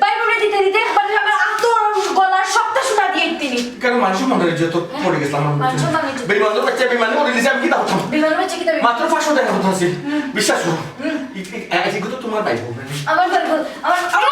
ভাই পুরো দিতে দিতে একবার আমার আতর গলার সবটা সোনা দিয়ে দিলি। কেন মানুষ মনে হয় যে তো হ্যাঁ। পড়ে গেছিলাম আমি? মানুষ মনে হয় যে বেইমানের বাচ্চা, বেইমানি করে দিছে, আমি কি দাও? বেইমানের বাচ্চা কি দাও? মাত্র পাঁচশো টাকা কথা আছে। হুম। বিশ্বাস করো। হুম। ই-, ই-, আ-, এগুলো তোমার ভাই বোন, মানে? আমার ভাই বোন, আমার, আমার,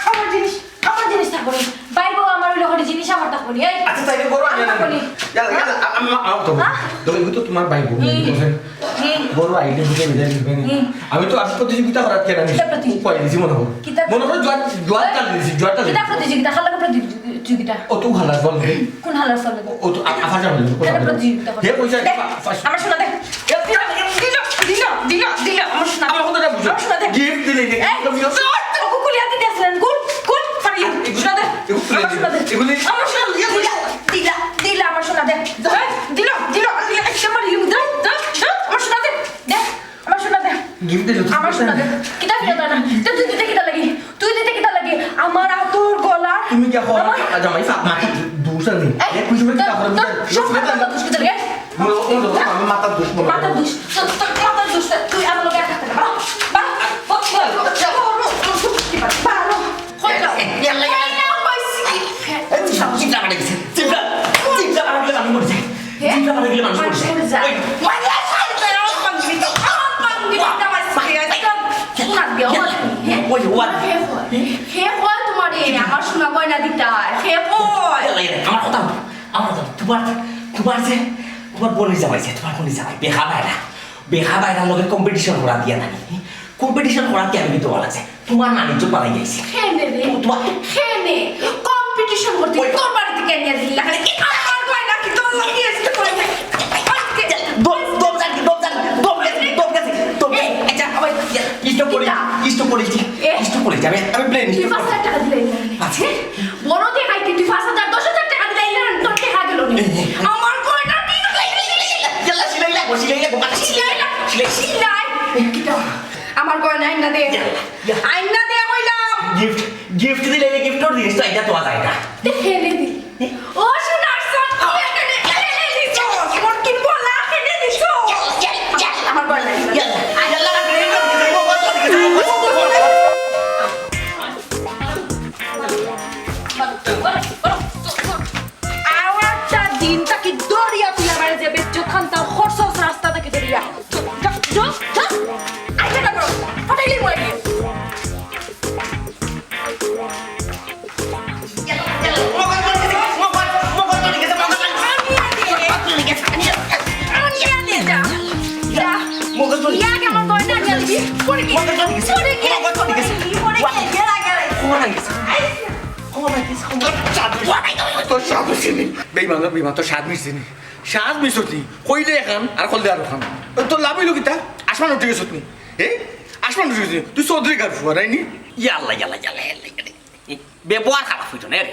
আমার জিনিস, আমার জিনিস থাকবো নি। ভাই বোন আমার হইলে হলে জিনিস আমার থাকবো নি। এই, আচ্ছা, তাইলে করো, আমি আমার আনি। থাকবো নি। ইয়াল্লা, ইয়াল্লা, আ-, আমি, আমার তো হ্যাঁ? তো এগুলো তো তোমার ভাই বোন, হুম। বুঝলেন? হুম। বড় আইলে বুঝে বেজায় বুঝবে না। হুম। আমি তো আজ প্রতিযোগিতা করার কেন আমি কিতা প্রতিযোগিতা? উপায় দিছি মনে হয়। কিতা মনে হয় জোয়ার, জোয়ার চাল দিছি, জোয়ার চাল দিছি। কিতা প্রতিযোগিতা? খালাকে প্রতিযোগিতা। ও তো হালার বল রে। কোন হালার ফল? ও তো আ-, আফা জামাই লোক। কেন প্রতিযোগিতা করে? হে পয়সা দে, আফা-, আফা-, আমার সোনা দে। দিল, দিল, দিল, দিল, দিল, আমার সোনা দে। আমার কথাটা বুঝো। আমার সোনা দে। গিফট দিলে রে। এই, আমি তো ওকে কুলিয়াতে দিয়েছিলেন। কোন, কোন? ফারিয়া, এগুলো, সোনা দে। এগুলো আমার সোনা দে। এগুলো আমার সোনা দে। দিলা, দিলা, দিলা, আমার সোনা দে। এই, দিল, দিল, দিল, একটা মারি, দে, দে, দে, আমার সোনা দে। দে। আমার সোনা দে। গিফট দিল তো। আমার সোনা দে। কিতা ফিরত আনা? তো তুই দিতে কিতা লাগি? তুই দিতে কিতা লাগি? আমার আতর গলা। তুমি কি এখন আমার জামাই সাত মাথা দু-, দুষ আনি? এই, এ, তুই শুনে কিতা তোর, করে? তোর সব মাথা দোষ কিতা লাগে? মনে হয়, মনে হয়, আমার মাথার দোষ মনে হয়। মাথার দোষ। তোর, তোর মাথার দোষ। তুই আমার লগে থাকতে না। বাহ, বাহ, বাহ, বাহ, বাহ, বাহ, বাহ, বাহ। কই যাও? এ, এ, এ, এ, এ, এ, কইছি। এ, চিপড়া, চিপড়া মারা গেছে। চিপড়া, চিপড়া মারা গেলে মানুষ মরে যায়। হে? চিপড়া মারা গেলে মানুষ মরে যায়। মানুষ মরে যায়। ওই, মারিয়া খাইতে আমার পাঙ্গি দিত, আমার পাঙ্গি দিত, আমার পাঙ্গি দিত। সোনা দিয়া, ওই, হে? ওই, ওই। হে কয়, হে কয় তোমারে, আমার সোনা গয়না দিতা, হে কয়। ইয়াল্লা, ইয়াল্লা, আমার কথা, আমার কথা, তোমার, তোমার যে, তোমার বোনের জামাই যে, তোমার বোনের জামাই, বেহা বাইরা, বেহা বাইরা লগে competition করা দিয়া নানি। কম্পিটিশন করার কি আমি কিন্তু ভালা আছে? তোমার নানির জন্য পালাই গেছি। কেনে রে? তোমার কেনে? কম্পিটিশন করতে ওই তোর বাড়িতে কেনে দিলা? আরে, কি আমার গয়না কি তোর লাগি আজকে তোর লাগি? আজকে দম, দম জানি, দম জানি, দম গেছে, দম গেছে, দম গেছে। এই, আচ্ছা, আবার ইয়ে, স্টপ করে, কিতা? স্টপ করে, এ? স্টপ করে, আমি, আমি ব্রেন তুই স্টপ পাঁচ করে। হাজার টাকা দিলে না? আচ্ছা। বড় দেখাই কি তুই পাঁচ হাজার, দশ হাজার টাকা দিলে না? তোর টেকা গেল নি। এ, এ, এ। আমার গয়না কি তোর লাগি? ইয়াল্লা, সিলাই লাগবো, সিলাই লাগবো, সিলাই লাগবো, সিলাই। সিলাই? কিতা? আমার গয়না আইনা দে। ইয়া, ইয়া। আইনা দে কইলাম। গিফট, গিফট দিলে এই গিফট ওর জিনিস তো এটা তো আর যায় না। দে ফেলে দি। ও সোনার সব তুই এখানে ফেলে দিছস। মোর কি বলা ফেলে দিছস? ইয়া, ইয়া, ইয়া। আমার গয়না আইনা দে। ইয়া, ইয়া। আইনা দে। আওয়াজটা দিন তাকে দরিয়া তুই আমার যে বেচ্চ খান্তা খরচ রাস্তা থেকে দরিয়া। যা, যা, যা, যা। আইবে না বড়। ফাটাইলি মই। আনিয়া দে যা। যা। ইয়া কেমন করে না আনিয়া দিবি? পরে কি? পরে কি? পরে কি? পরে কি? গেলা, গেলা। তোর সাহস হইছে নি? বেইমান, বেইমান, তোর সাহস হইছে নি? সাহস মিস হইছে নি? কইলে এখান আর করলে আর ওখান। তোর লাভ হইল কিতা? আসমান উঠে গেছত নি? এ? আসমান উঠে গেছে নি? তুই চৌধুরী গার ফুয়া, নাই নি? ইয়াল্লা, ইয়াল্লা, ইয়াল্লা, ইয়াল্লা, ইয়াল্লা। ব্যবহার খারাপ হইতো না রে।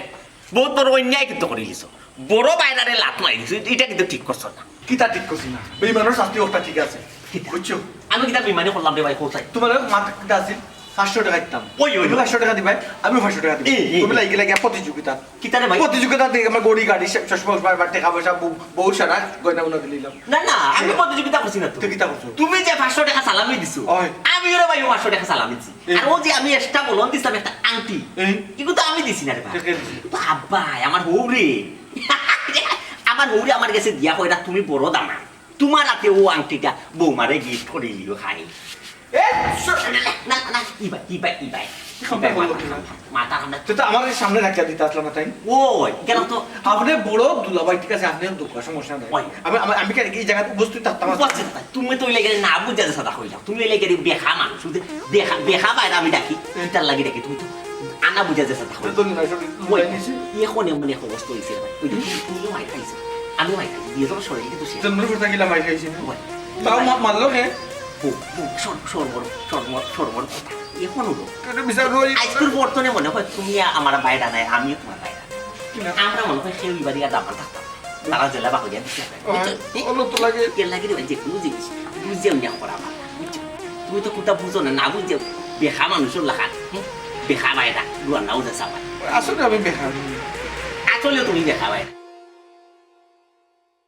বহুত বড় অন্যায় কিন্তু করে দিছো। বড় বাইরারে লাত মারি দিছো, এটা কিন্তু ঠিক করছো না। কিতা ঠিক করছি না? বেইমানর শাস্তি ওটা ঠিক আছে। কিতা? বুঝছো? আমি কিতা বেইমানি করলাম রে ভাই, কোথায়? তোমার মাত কিতা আছিল? পাঁচশো টাকা দিতাম। ওই, ওই, তুমি ওই। পাঁচশো টাকা দিবাই, আমিও পাঁচশো টাকা দিবো। এই, এই, তুমি এই। লাগি লাগি প্রতিযোগিতা। কিতা রে ভাই? প্রতিযোগিতা দেখি আমার গড়ি গাড়ি, সে-, চশমা উশমা, আমার টাকা পয়সা, বউ, বউ সারা, গয়না উনা দিলাম। না, না, আমি হ্যাঁ। প্রতিযোগিতা করছি না তো। তো কিতা করছো? তুমি যে পাঁচশো টাকা সালামি দিছো, ওই। আমিও রে ভাই ও পাঁচশো টাকা সালামি দিছি। এই। আর ও যে আমি extra বলন দিছিলাম একটা আংটি, এই। এগুলো তো আমি দিছি না রে ভাই। কে, কে দিছে? তো আব্বাই, আমার হৌরে। আমার হৌরে আমার গেছে দিয়া কইরা তুমি বড় দামান্দ। তোমার হাতে ও আংটিটা বৌমারে গিফট করে দিও খাই। এ, শ-, না, না, না, ইবাই, ইবাই, ইবাই। ইবাই, মাথা ঠান্ডা। তুই তো আমার এই সামনে রাখিয়া দিতে আসলাম না, তাই? ওই, কেন তো? আপনি বড় দুলাভাই, ঠিক আছে, আপনি দুঃখ, সমস্যা নাই। ওই। আমি, আমি, আমি কেন এই জায়গায় উপস্থিত থাকতাম না? উপস্থিত থাকতাম। তুমি তো ওই লেগে না বুঝা যে সাদা কইলাম। তুমি ওই লেগে বেখা মানুষ, বুঝে? বেখা, বেখা বাইরে আমি ডাকি, ইটার লাগি ডাকি। তুমি তো আনা বুঝা যে সাদা কইলাম। তো না, সব ওই, লুকাই নিছি। এখন এমন এক অবস্থা হইছে রে ভাই। ওই যে তুমি, তুমিও মাইর খাইছো, আমিও মাইর খাইছি। দুইজন শরীরে কিন্তু শেষ। জন্মের পর থাকি লামাই খাইছি না। ওই। তাও মা-, মারলো কে? বউ, বউ, শোন, শোন, বড়, শোন, বড়, শোন, বড় কথা। এখন হলো। এটা বিচার করি। আজকের বর্তমানে মনে হয় তুমি আমার বাইরে নাই, আমিও তোমার বাইরে নাই। কি না? আমরা মনে হয় কেউ এবারে আর দামান থাকতাম। তারা জেলা বাহুরিয়া দিছে। ওই, বুঝছো? হলো তো লাগে। এর লাগে রে ভাই, যে কোনো জিনিস বুঝে উনি করা ভালো, বুঝছো? তুমি তো কোনটা বুঝো না, না বুঝে বেখা মানুষের লাখান, হুম? বেখা বাইরা, দুয়ার নাও যা সাবান। আসলে আমি বেখা। আসলে তুমি বেখা বাইরা।